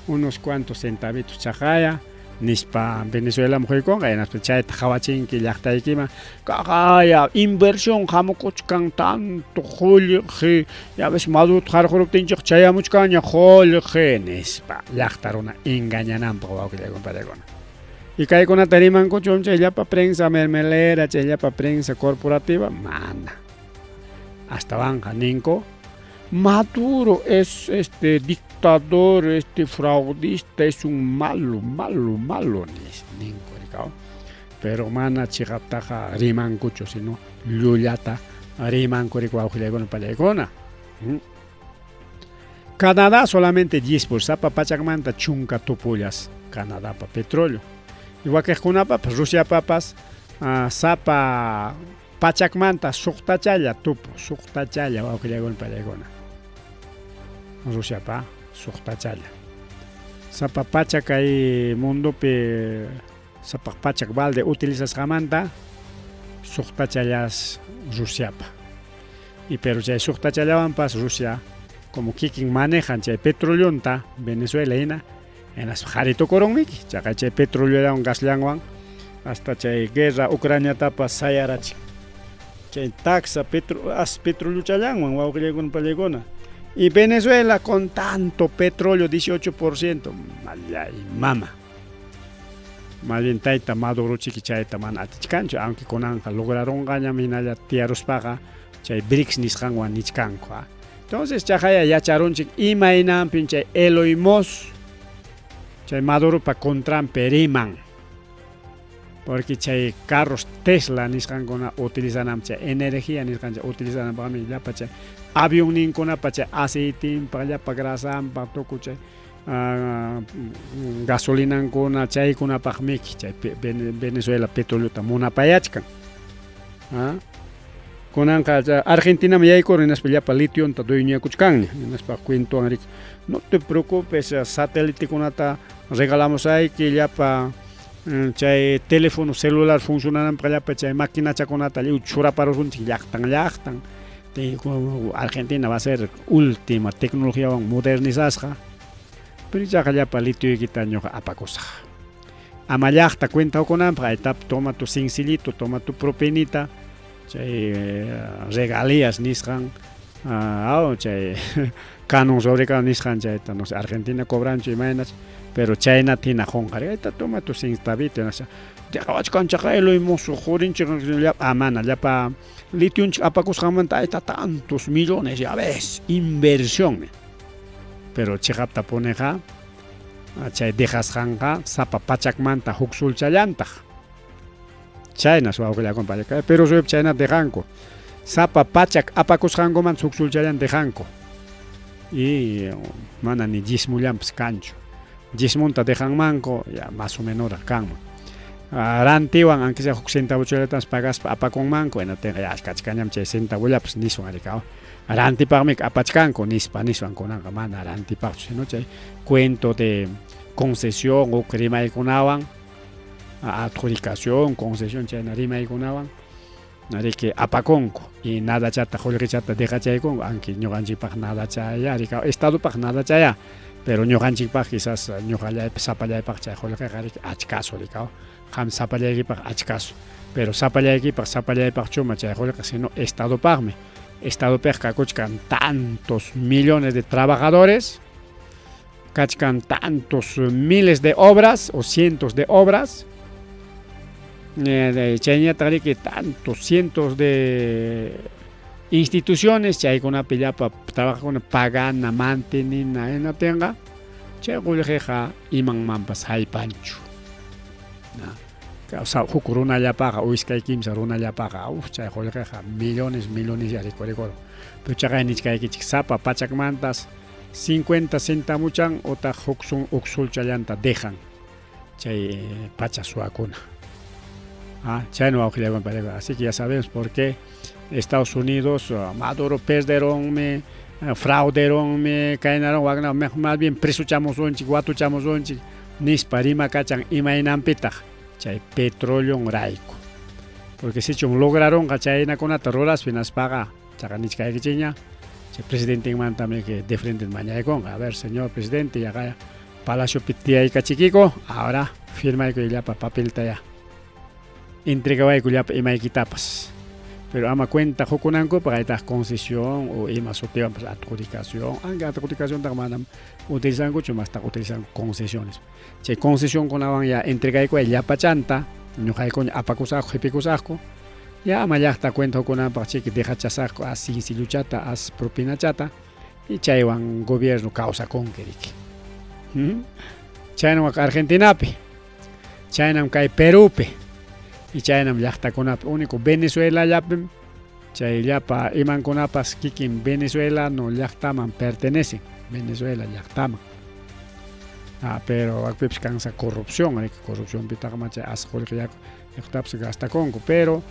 unos cuantos centavitos chaqaya nispa Venezuelaman quykunqa hinaspa chayta qhawachinki llaqtaykiman kaqaya inversión hamukuchkan tanto qullqi ya ves Madurota harquruptinchik chayamuchkanña qullqi nispa llaqta runa engañananpaq wawqillaykuna panikuna. Y kaykunata rimankuchu chay llapa prensa mermelera, chay llapa prensa corporativa, mana. Astawanqa ninku Maduro es este dictador, este fraudista, es un malo, malo, malo ninku rikaw. Pero mana chiqaptaqa rimankuchu, sino llullata rimanku riki wawqillaykuna pallaykuna. Canadá solamente 10 por sapa pachakmanta chunka tupullas Canadapa petróleo. Y wakiqkunapapas Rusiapapas sapa pachakmanta suqtachalla tupu, suqtachalla wawqillaykuna pallaykuna. Rusiapa suqtachalla. Sapa pachak kay mundopi sapa pachak balde utilizasqamanta suqtachallas Rusiapa. Y pero chay suqtachallawanpas Rusia como kikin manejan chay petroleonta Venezuela hina hinaspa qhari tukurunmiki chaqay chay petroleollawan gasllanwan hasta chay guerra Ucraniatapas sayarachin chay taxa petro as petroleochallanwan wawqillaykuna pallaykuna y Venezuela con tanto petróleo 18% mallay mama más bien tayta Maduro chiki chayta mana atichkanchu aunque kunanqa lograrunqañam hinalla tiyaruspaqa chay BRICS nisqanwan nichkanku. Entonces chaqaya yacharunchik imaynanpim chay Eloy Musk chay Maduropa contranpi riman porque chay carros Tesla nisqankuna utilizananpaq chay energía nisqanchik utilizananpaqmi llapa chay avionninkunapa chay aceitinpaq llapa grasanpaq tukuy chay gasolinankuna chaykunapaqmiki chay Venezuela petroleota munapayachkan. Kunanqa Argentinaman yaykurun hinaspa llapa litionta dueñoyakuchkanña hinaspa cuentowan riki no te preocupes satelitekunata regalamusayki llapa chay teléfono celular funcionananpaq llapa chay maquinachakunata lliw churaparusunchik llaqtan llaqtan Argentina va a ser última tecnologiawan modernizasqa pero ichaqa llapa litioykita ñuqa apakusaq ama llaqta cuenta ukunanpaq ahí está toma tu sencillito toma tu propinita chay regalías nisqan Aw chay canon sobre canon nisqan chayta no sé Argentina cobranchu imaynas pero chaynata hina qunqa ayta toma tu centavito hinaspa deqawachkan chaqayluy musuq qurinchik ah mana llapa litionchik apakusqanmanta ayta tantos millones ya ves inversionmi pero chiqaptapuniqa chay dejasqanqa sapa pachakmanta huk sulchallantaq Chaynas wawqillakuna payqa Perú suyupi chaynata dejanku. Sapa pachak apakusqankumanta huk sulchallan dejanku. Y mana ni diezmullanpas kanchu. Diezmunta dejanmanku, ya más o menosraq kanman. Rantiwan aunque sea huk centavochallatapas pagaspa apakunmanku, hinaptinqa ya kachkanñam chay centavollapas niswan ari Rantipaqmi apachkanku nispa niswan kunanqa mana rantipaqchu, sino chay cuento de concesión huk rimaykunawan adjudicación, concesión chayna rimaykunawan riki apakunku y nadachata qullqichata dejachaykunku aunque ñuqanchikpaq nadachaya riki estadopaq nadachaya pero ñuqanchikpaq quizás ñuqallaypaq sapallaypaq chay qullqiqa riki achkasu riki qam sapallaykipaq achkasu pero sapallaykipaq sapallaypaqchuma chay qullqi sino estadopaqmi estadopiqa kakuchkan tantos millones de trabajadores Kachkan tantos miles de obras o cientos de obras. Chayñataq riki tantos cientos de instituciones chaykunapi llapa trabajaqkuna pagana, mantenina hinaptinqa chay qullqiqa imanmanpas haypanchu. Huk runallapaqa o iskay kimsa runallapaqa uf chay qullqiqa millones milloneslla rikurikurun. Pero chaqay nichkaykichik sapa pachakmantas Cincuenta centamuchan otaq huk sun huk sulchallanta dejan chay pacha suwakuna. Ah, chayno wawqillakuna paykuna. Así que ya sabemos por qué Estados Unidos Maduro perderonmi, frauderonmi, kaynaron wakna más bien presochamusunchik, watuchamusunchik nispa rimakachan imaynanpitaq chay petroleon rayku. Porque sichum lograronqa chaynakunata ruraspa hinaspaqa Chaqa nichkaykichikña, chay presidentenmantami que de frente mañaykunqa. A ver, señor presidente, yaqa palaciopi tiyaykachikiku, ahora firmayku llapa papelta ya. Entregawayku llapa imaykitapas. Pero ama cuenta qukunankupaq aytaq concesión o ima sutiwanpas adjudicación. Aunque adjudicaciontaqa manam utilizankuchu, mastaqa utilizanku concesiones. Chay concesionkunawan ya entregaykuay llapachanta, ñuqaykuña apakusaqku, qipikusaqku. Ya ama llaqta cuenta hukunanpaq chiki dejachasaqku as sinsilluchata, as propinachata y chaywan gobierno kawsakunki riki. Chaynam wak Argentinapi, chaynam kay Perúpi y chaynam llaqtakunapi. Único Venezuelallapim chay llapa imankunapas kikin venezolano llaqtaman pertenecen, Venezuela llaqtaman. Ah, pero wakpipas kansa corrupción, riki, corrupcionpitaqa ma chay as qullqi yaku Llaqtapas gastakunku, pero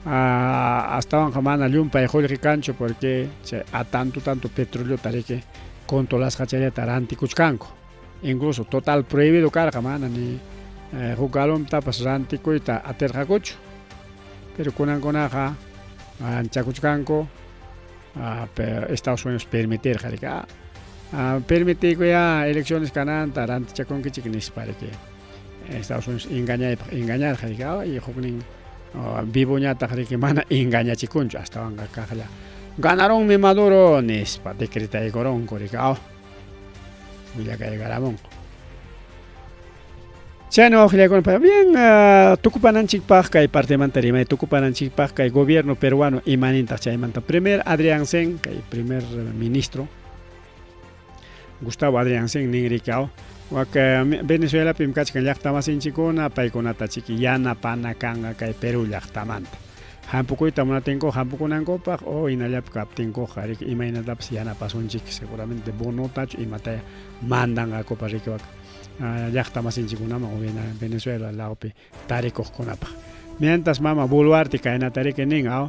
astawanqa mana llumpay qullqi kanchu porque chay a tanto tanto petroleota riki controlasqa chayllata rantikuchkanku. Incluso total prohibido karqa mana ni huk galontapas rantikuyta atirqakuchu. Pero kunankunaqa anchakuchkanku pero Estados Unidos permitirqa riki permitiykuyá elecciones kananta rantichakunkichik nispa riki. Estados Unidos engañaypaq engañarqa riki y huknin vivoñataq riki mana engañachikunchu astawanqa kaqlla ganarunmi Maduro nispa decretaykurunku riki willakaykaramunku. Chayna wawqillakuna bien tukupananchikpaq kay partemanta rimay tukupananchikpaq kay gobierno peruano imanintaq chaymanta primer Adrianzen kay primer ministro Gustavo Adrianzen nin riki aw wak Venezuelapim kachkan llaqta masinchikkuna paykunata chiki yanapana kanqa kay Perú llaqtamanta hampukuyta munaptinku hampukunankupaq o hinallapi kaptinkuqa riki imaynatapas yanapasunchik seguramente bonotachu imataya mandanqakupas riki wak llaqta masinchikkunaman o Venezuela lawpi tarikuqkunapaq. Mientras mama Boluarte kaynata riki nin aw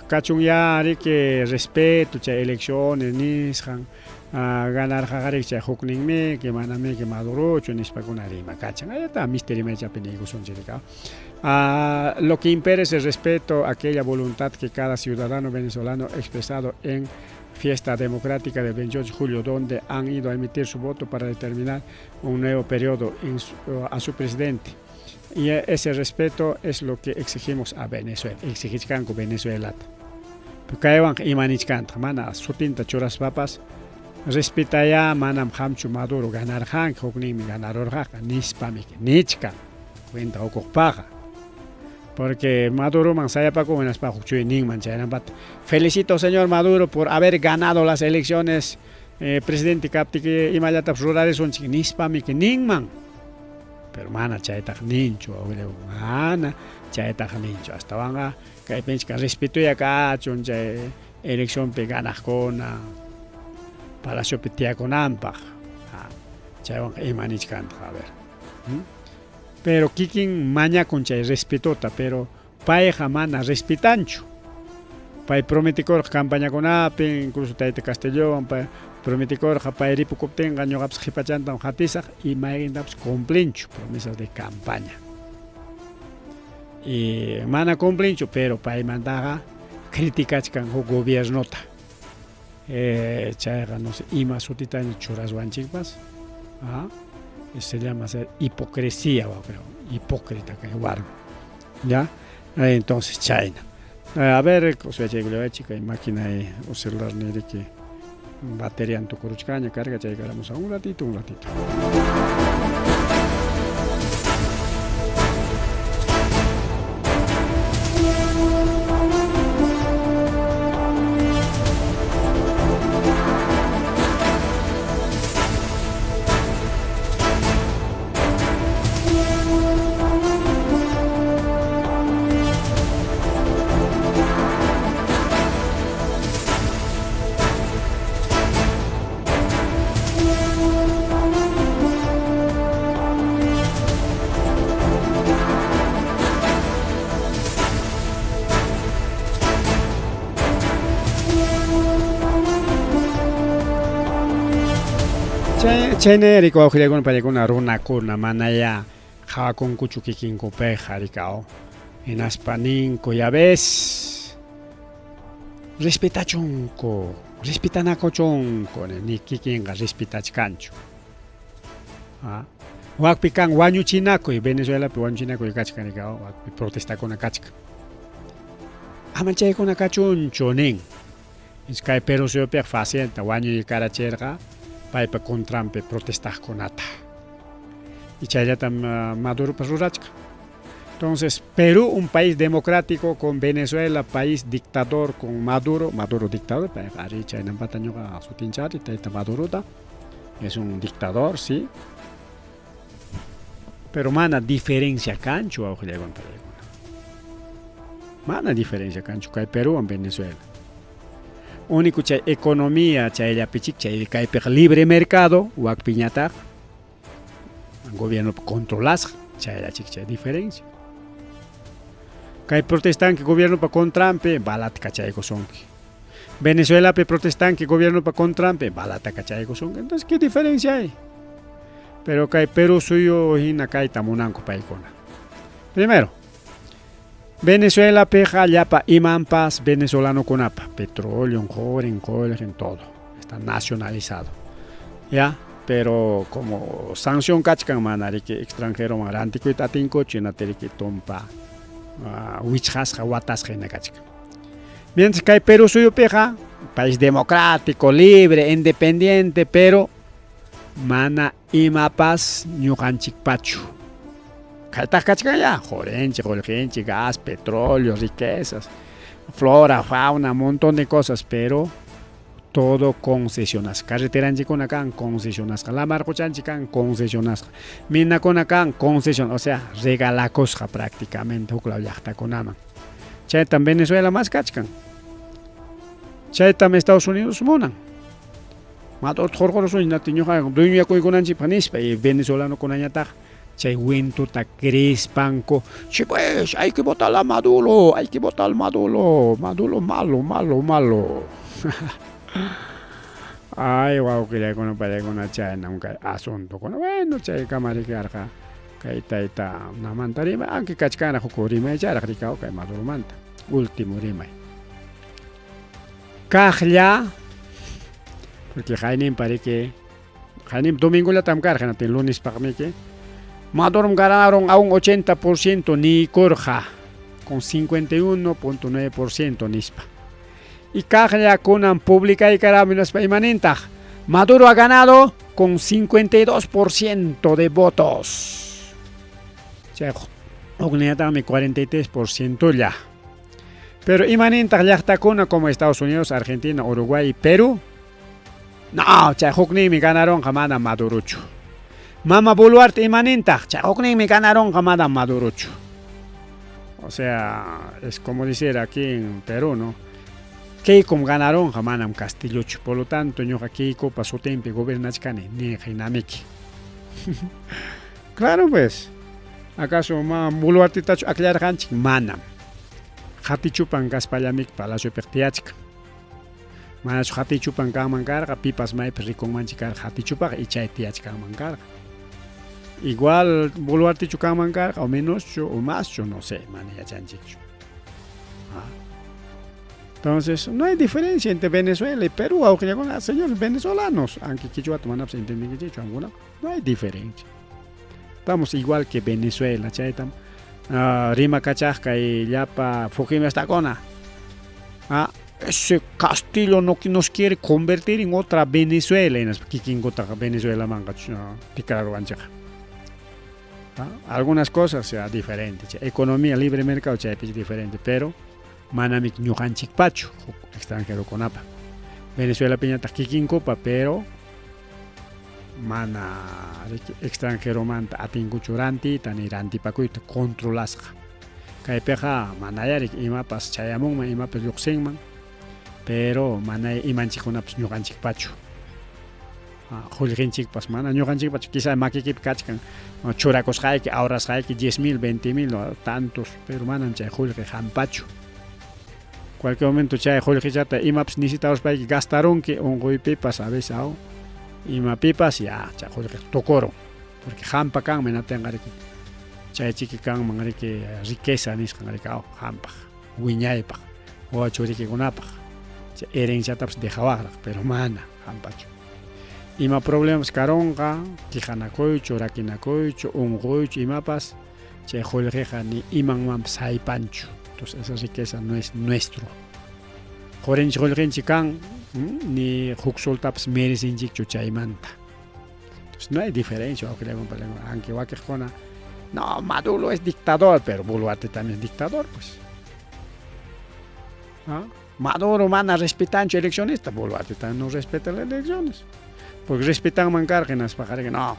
kachunyá riki respeto chay elecciones nisqan ganarqaqa riki chay hukninmiki manamiki Madurochu nispakuna rimakachan. Allata misti rimaychapi niykusunchik riki aw. Lo que impera es el respeto a aquella voluntad que cada ciudadano venezolano expresado en fiesta democrática del 28 de julio, donde han ido a emitir su voto para determinar un nuevo periodo en su, a su presidente. Y ese respeto es lo que exigimos a Venezuela, exigichkanku Venezuelata. Kaywanqa ima nichkantaq mana sutinta churaspapas respetayá manam qamchu Maduro ganarqanki hukninmi ganarurqaqa nispami nichkan cuenta qukuqpaqa. Porque Maduroman sayapakun hinaspa huk chuy ninman chaynampata felicito señor Maduro por haber ganado las elecciones eh, presidente kaptiki imallatapas rurarisunchik nispami ninman. Pero mana chaytaqa ninchu, mana chaytaqa ninchu. Astawanqa kaypinchika respetoya kachun chay eleccionpi ganaqkuna palaciopi tiyakunanpaq. Chaywanqa ima nichkantaq, a ver. Pero kikin mañakun chay respetota, pero payqa mana respetanchu. Pay prometikurqa campañakunapi, incluso tayta Castellowan pay prometikurqa pay ripukuptinqa ñuqapas qhipachantam qatisaq y mayqintapas cumplinchu promesas de campaña. Y mana cumplinchu, pero paymantaqa criticachkan huk gobiernota. Eh, chayqa no sé ima sutitaña churaswanchikpas. Ah, se llama ser hipocresía, creo, hipócrita kay warmi. ¿Ya? Entonces, chayna. A ver, o sea, chay máquina o celular niriki batería tukuruchkaña carga chaykaramusa un ratito, un ratito. Chayna wawqillaykuna paykuna runakuna manayá qhawakunkuchu kikinkupiqa rikaw hinaspa ninku ya ves respetachunku respetanakuchunku ni kikinqa respetachkanchu wakpi kan wañuchinakuy Venezuelapi wañuchinakuy kachkan rikaw wakpi protestakuna kachkan ama chaykuna kachunchu nin kay Perú suyupiqa facilta wañuykarachirqa paypa contranpi protestaqkunata y chayllatam Maduropas rurachkan. Entonces, Perú, un país democrático, con Venezuela, país dictador, con Maduro, Maduro dictador, payqa chaynampata ñuqa sutinchari, tayta Madurota, es un dictador, sí. Pero mana diferencia kanchu wawqillaykuna paykuna. Mana diferencia kanchu kay Perú Venezuela. Único chay economía chayllapichik chay kaypiqa libre mercado, wakpiñataq gobierno controlasqa chayllachik chay diferencia. Kay protestanki gobiernopa contranpi balata kachaykusunki. Venezuelapi protestanki gobiernopa contranpi balata kachaykusunki. Entonces, ¿qué diferencia hay? Pero kay Perú suyu hina kayta munanku paykuna. Primero, Venezuelapiqa llapa imanpas venezolanokunapa, petróleo, qorin, qollqin, todo. Está nacionalizado. ¿Ya? Pero como sanción kachkan mana riki extranjeroman rantikuyta atinkuchu hinata riki tumpa wichqasqa watasqa hina kachkan. Mientras kay Perú suyupiqa país democrático, libre, independiente, pero mana imapas ñuqanchikpachu. Kaytaq kachkan ya, qorinchik, qullqinchik, gas, petróleo, riquezas, flora, fauna, montón de cosas, pero todo concesionasqa. Carreteranchikkuna kan concesionasqa, lamar quchanchik kan concesionasqa, minakuna kan concesión, o sea, regalakusqa prácticamente huklaw llaqtakunaman. Chaytam Venezuela mas kachkan. Chaytam Estados Unidos munan. Madurota hurqurusun hinaptin ñuqa dueñoyakuykunanchikpaq nispa y venezolanokunañataq chay cuentota creespanku, sí pues, hay que votar a Maduro, hay que votar a Maduro, Maduro malo, malo, malo. Ay, wawqillaykuna paykuna chaynam kay asuntokuna. Bueno, chaykama rikarqa kay tayta namanta rimay, aunque kachkanraq huk rimaycharaq rikaw kay Maduromanta. Último rimay. Kaqlla, porque qayninpa riki, qayninpa domingollatam karqa, hinaptin lunespaqmiki, Madurom ganaron a un 80% niykurqa, con 51.9% nispa. Y kaqlla kunan publicaykarami hinaspa imanintaq Maduro ha ganado con 52% de votos. Chay hukninataqmi 43% lla. Pero imanintaq llaqtakuna como Estados Unidos, Argentina, Uruguay y Perú? No, chay hukninmi ganaronqa mana Madurochu. Mama Boluarte imanintaq chay hukninmi ganaronqa mana Madurochu. O sea, es como decir aquí en Perú, ¿no? Keikom ganaronqa manam Castillochu. Por lo tanto, ñuqa Keikopa sutinpi gobernachkani niq hinamiki. Claro pues. ¿Acaso ma Boluartetachu akllarqanchik? Manam. Qatichupan kaspallamiki palaciopiqa tiyachkan. Manachu qatichupan kanman karqa, pipas maypi rikunmanchik karqa qatichupaqa ichay tiyachkanman karqa. Igual Boluartechu kanman karqa o menoschu o maschu, no sé, mana yachanchikchu. Entonces, no hay diferencia entre Venezuela y Perú, wawqillakuna, señores venezolanos, aunque quichuata manapas entendinkichikchu qamkuna, no hay diferencia. Estamos igual que Venezuela, chaytam rimakachaq kay llapa fujimestakuna. Ese Castillo no nos quiere convertir en otra Venezuela, hinaspa kikinkutaqa Venezuelamanqa tikraruwanchikqa. Algunas cosas sea diferente, chay economía libre mercado chaypis diferente, pero manami ñuqanchikpachu huk extranjerokunapa. Venezuelapiñataq kikinkupa, pero mana extranjeromanta atinkuchu rantiyta ni rantipakuyta controlasqa. Kaypiqa manaya riki imapas chayamunman, imapas lluqsinman, pero mana imanchikkunapas ñuqanchikpachu. Qullqinchikpas mana ñuqanchikpachu, quizá makikipi kachkan churakusqayki, ahorrasqayki 10,000, 20,000, tantos, pero manam chay qullqi hampachu. Cualquier momento chay qullqichata imapas necesitaruspayki gastarunki, unquypipas a veces aw, imapipas ya chay qullqi tukurun, porque hampa kanman hinaptinqa riki chay chiki kanman riki riqueza nisqan riki aw hampaq, wiñaypaq, wawa churikikunapaq, chay herenciatapas dejawaqraq, pero mana hampachu. Ima problemas karunqa, quejanakuychu, rakinakuychu, unquychu, imapas, chay qullqiqa ni imanmanpas haypanchu. Entonces esa riqueza no es nuestro. Qurinchik qullqinchik kan, ni huk soltapas merecinchikchu chaymanta. Entonces no hay diferencia, aunque wakiqkuna, no, Maduro es dictador, pero Boluarte también es dictador, pues. ¿Ah? Maduro mana respetanchu eleccionista, Boluarte también no respeta las elecciones. Porque respetanman karqa hinaspaqa no,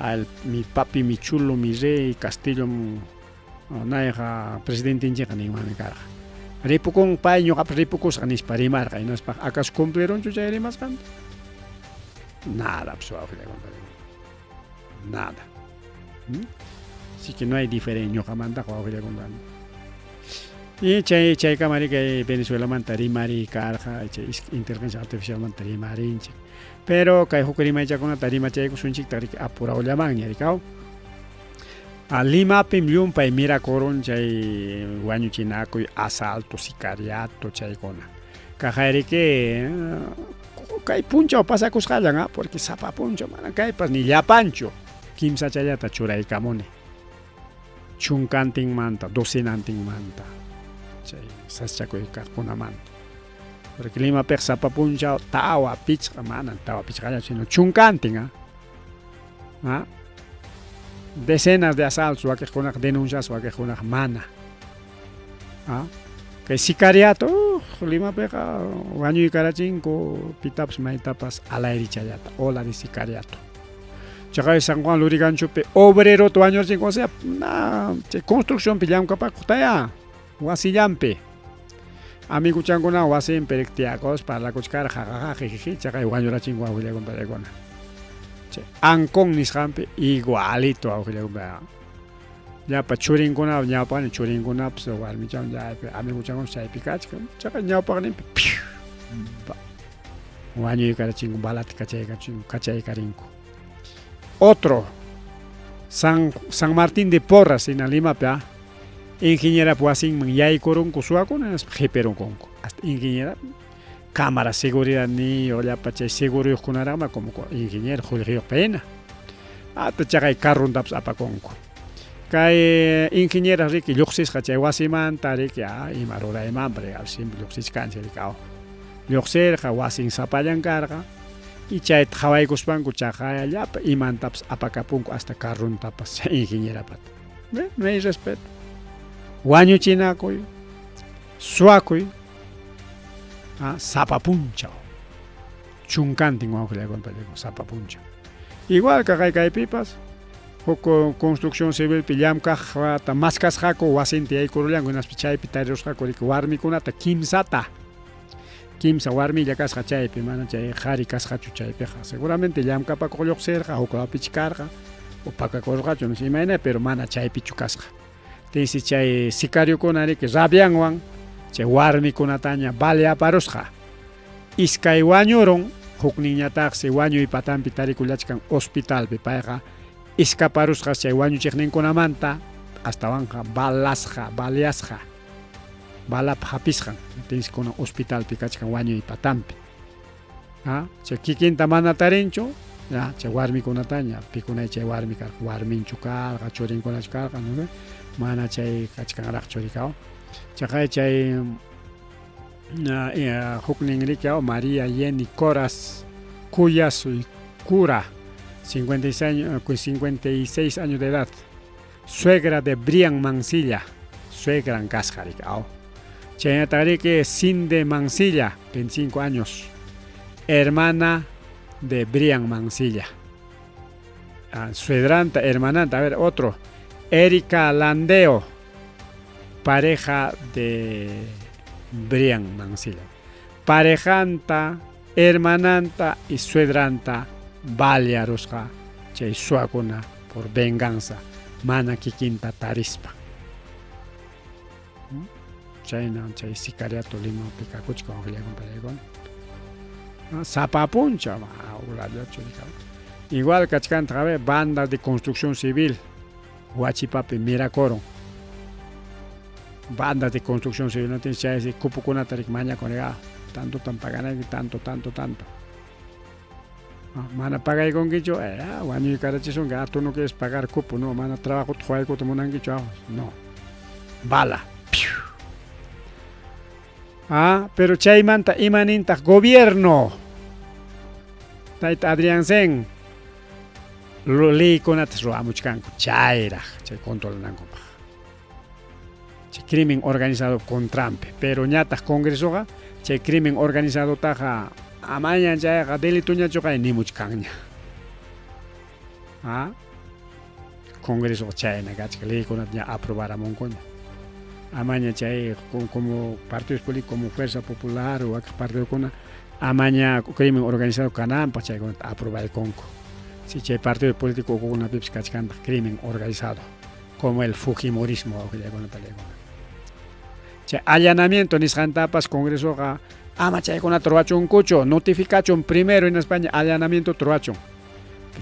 al mi papi, mi chulo, mi rey, Castillo, nayqa presidentinchikqa ninmanmi karqa. Ripukun pay ñuqapas ripukusqa nispa rimarqa hinaspa acaso cumplirunchu chay rimasqanta? Nada, pues, nada. Así que no hay diferencia ñuqamantaqa wawqillakunata. Y chay chaykama kay Venezuelamanta rimari karqa, chay inteligencia artificialmanta rimarinchik. Pero kay huk rimaychakunata rimachaykusunchiktaq riki apurawllamanña rikaw. Limapim llumpay mirakurun chay wañuchinakuy, asalto, sicariato chaykuna. Kaqayriki kay punchaw pasakusqallan, porque sapa punchaw mana kaypas ni llapanchu kimsachallata churaykamuni. Chunkantinmanta, docenantinmanta, chay sasachakuy kaqkunamanta. Porque Limapiqa sapa punchaw tawa, pichqa, mana tawa pichqallachu, sino chunkantin, Decenas de asaltos wakiqkunaqa denunciasqa, wakiqkunaqa mana. Kay sicariato, Limapiqa wañuykarachinku pitapas maytapas alayrichallata, ola de sicariato. Chaqay San Juan Luriganchopi obrerota wañurachinku, o sea, na, chay construccionpi llamkapakuqtaya, wasillanpi. Amiguchankuna wasinpi tiyakuspa parlakuchkarqa jajaja jijiji chaqay wañurachinku wawqillakunpachaykuna. Chay Ancón nisqanpi igualito wawqillakunpa. Llapa churinkuna ñawpaqnin churinkunapas warmichawan chaypi amiguchankuna chaypi kachkan chaqay ñawpaqninpi wañuykarachinku balata kachaykarinku. Otro San Martín de Porras hina Limapi ingenierap wasinman yaykurunku suwakuna hinaspa qhipirunkunku. Hasta ingeniera cámara seguridad niyuq llapa chay seguruyuqkunaraqma como ingeniero qullqiyuqpa hina. Hasta chaqay carrontapas apakunku. Kay ingeniera riki lluqsisqa chay wasimanta riki ah, ima ruraymanpas riki simple lluqsichkanchik riki aw. Lluqsirqa wasin sapallan karqa y chayta qhawaykuspanku chaqayallapa imantapas apakapunku hasta carrontapas chay ingenierapata. No hay respeto. Wañuchinakuy, suwakuy, ah, sapa punchaw. Chunkantin wawqillaykuna payllaykuna sapa punchaw. Igual kaqay kaypipas huk construcción civilpi llamkaqta maskasqaku wasinta yaykurullanku hinaspa chaypi tarirusqaku riki warmikunata kimsata. Kimsa warmilla kasqa chaypi, mana chay qhari kasqachu chaypiqa. Seguramente llamkapakuq lluqsirqa, huk lawpichi karqa, o pakakurqachu, no sé imayna, pero mana chaypichu kasqa. Tinsi chay sicariokuna riki rabianwan chay warmikunataña baleaparusqa. Iskay wañurun, hukninñataqsi wañuy patanpi tarikullachkan hospitalpi. Payqa iskaparusqas chay wañuchiqninkunamanta, astawanqa balasqa, baleasqa, balap hapisqan. Tinsi kunan hospitalpi kachkan wañuy patanpi. Ha, chay kikinta mana tarinchu, ya, chay warmikunataña, pikunay chay warmi karqa, warminchu karqa, churinkunachu karqa, no sé, mana chay kachkanraqchu rikaw. Chaqay chay huknin riki María Jenny Coras Cuyas y Cura, 56 56 años de edad, suegra de Brian Mansilla, suegran kasqa riki aw. Chaynataq riki Cinde Mansilla, 25 años, hermana de Brian Mansilla. Ah, suegranta, hermananta, a ver, otro, Erika Landeo, pareja de Brian Mansilla. Parejanta, hermananta y suegranta balearusqa chay suwakuna por venganza mana kikinta tarispa. Chayna chay sicariato Limapi kakuchkan waqllaykuna pallaykuna. Sapa punchaw igual kachkantaq a ver banda de construcción civil Huachipapi mirakurun. Banda de construcción civil no tienes chay cupukunata rik mañakuni ah, tantotan paganayki tanto tanto tanto. Mana pagaykunkichu, eh, ah, wañuykarachisunki, ah, tú no quieres pagar cupo, no, mana trabajota huaykuta munankichu, ah, no. Bala. Piu. Ah, pero chaymanta ima nintaq gobierno. Tayta Adrianzen leykunatas ruwamuchkanku chayraq chay controlanankupaq. Chay crimen organizado contranpi, pero ñataq congresoqa chay crimen organizadotaqa amaña chayqa delitoñachuqa nimuchkanña. Ah, congresoqa chayna kachka leykunata ña aprobaramunkuña. Amaña chay como partidos políticos como Fuerza Popular o wakiq partidokuna amaña crimen organizado kananpaq chaykunata aprobaykunku. Si chay partido político ukukunapipas kachkantaq crimen organizado como el fujimorismo wawqillaykuna palaykuna. Chay allanamiento nisqantapas congresoqa ama chaykunata ruwachunkuchu, notificachun primero hinaspaña allanamientota ruwachun.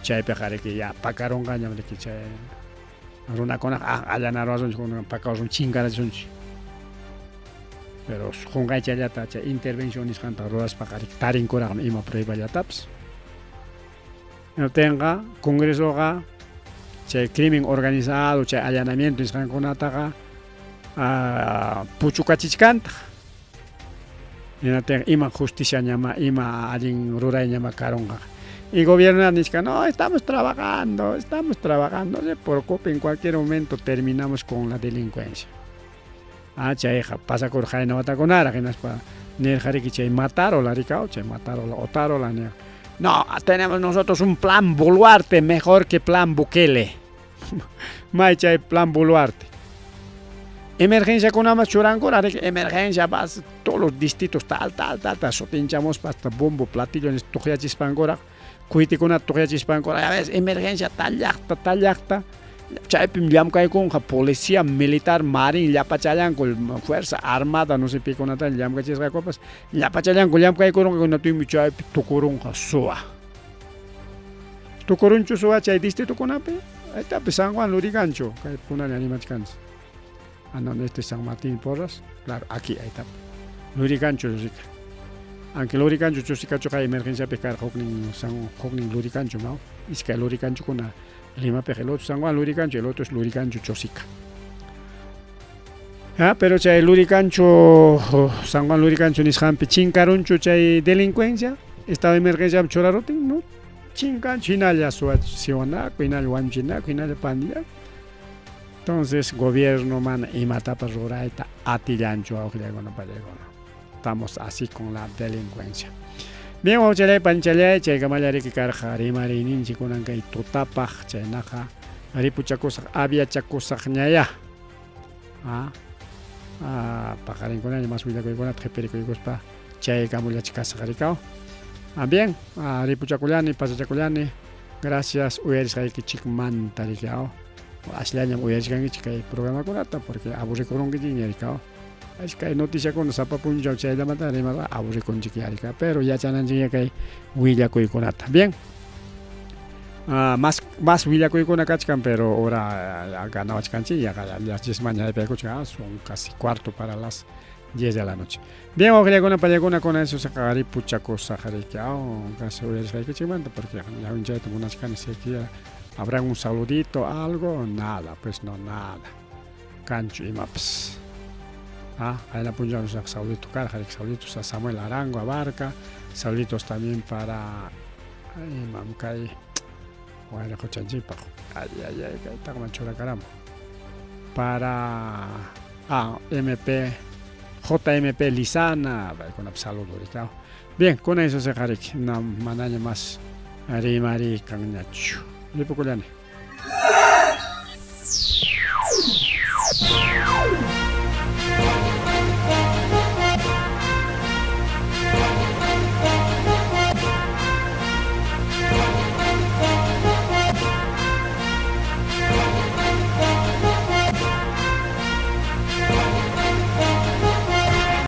Chaypiqa riki ya pakarunqañam riki chay runakunaqa ah, allanaruwasunchik pakawasun chinkarachisunchik. Pero qunqaychallata chay intervención nisqanta ruraspaqa riki tarinkuraqmi ima prueballatapas. Hinaptinqa congresoqa chay crimen organizado, chay allanamiento nisqankunataqa puchukachichkantaq. Hinaptinqa ima justicia ñama, ima allin rurayñama karunqa. Y gobierno nichkan, no, estamos trabajando, no se preocupen, en cualquier momento terminamos con la delincuencia. Ah, chayqa pasakurqa qayna watakunaraq hinaspa nirqa riki chay Matarola rikaw, chay Matarola, Otarola nirqa. No, tenemos nosotros un plan Boluarte mejor que plan Bukele. May chay plan Boluarte. Emergenciakunamas churankuna riki, emergencia vas todos los distritos tal, tal, tal, tal, sutinchamuspa hasta bombo, platillo tuqyachispankuraq, cohetekunata tuqyachispankuraq, ya ves, emergencia tal llaqta, tal llaqta. Chaypim llamkaykunqa policía, militar, marín, llapachallanku, fuerza armada, no sé pikunata llamkachisqakupas, llapachallanku llamkaykurunqa, hinaptinmi chaypi tukurunqa suwa. Tukurunchu suwa chay distritokunapi? Aytapi San Juan Lurigancho, kaykunalla rimachkanchik. Ah, no, este es San Martín Porras, claro, aquí aytapi. Lurigancho rika. Aunque Lurigancho chusikachuqa emergenciapi karqa huknin San huknin Lurigancho, ¿no? Iskay Luriganchokuna Limapiqa el otro San Juan Lurikancho, el otro es Lurikancho Chosica. Ah, pero chay Lurikancho, San Juan Lurikancho nisqanpi chinkarunchu chay delincuencia, estado de emergencia churarutin, no chinkanchu hinalla suwanaku, hinalla wañuchinaku, hinalla pandilla. Entonces, gobierno mana imatapas rurayta atillanchu wawqillaykuna pallaykuna. Estamos así con la delincuencia. Bien, wawchalay panchalay, chaykamalla riki karqa rimariyninchik kunan kay tutapaq, chaynaqa ripuchakusaq, aviachakusaqñayá. Ah, ah, paqarinkunaña más willakuykunata qhipirikuykuspa chaykamullachkasaq rikaw. Ah, bien, ah, ripuchakullani, pasachakullani. Gracias uyarisqaykichikmanta rikaw. Asllañam uyarichkankichik kay programakunata porque aburrikurunkichikña rikaw. Kay noticiakuna sapa punchaw chayllamanta rimarqa aburrikunchik yarika, pero yachananchikña kay willakuykunata. Bien. Ah, más, más willakuykuna kachkan, pero ahora ganawachkanchik yaqa las 10 mañana haypaykuchkan, son casi cuarto para las 10 de la noche. Bien, wawqillakuna payakuna con eso saqaripuchakusaq riki, casi uyarisqaykichikmanta porque ñawinchayta munachkani siquiera habrá un saludito, algo, nada, pues no, nada. Kanchu imapas. Ah, qayna punchawmi saludito karqa, saluditos a Samuel Arango Abarca, saluditos también para imam kay wayraquchanchikpaq, ay ay ay kaytaqman churakaramu. Para ah, MP JMP Lizana, paykunap saludo rikaw. Bien, con eso se riki, no manaña más rimarikanñachu. Ripukullani.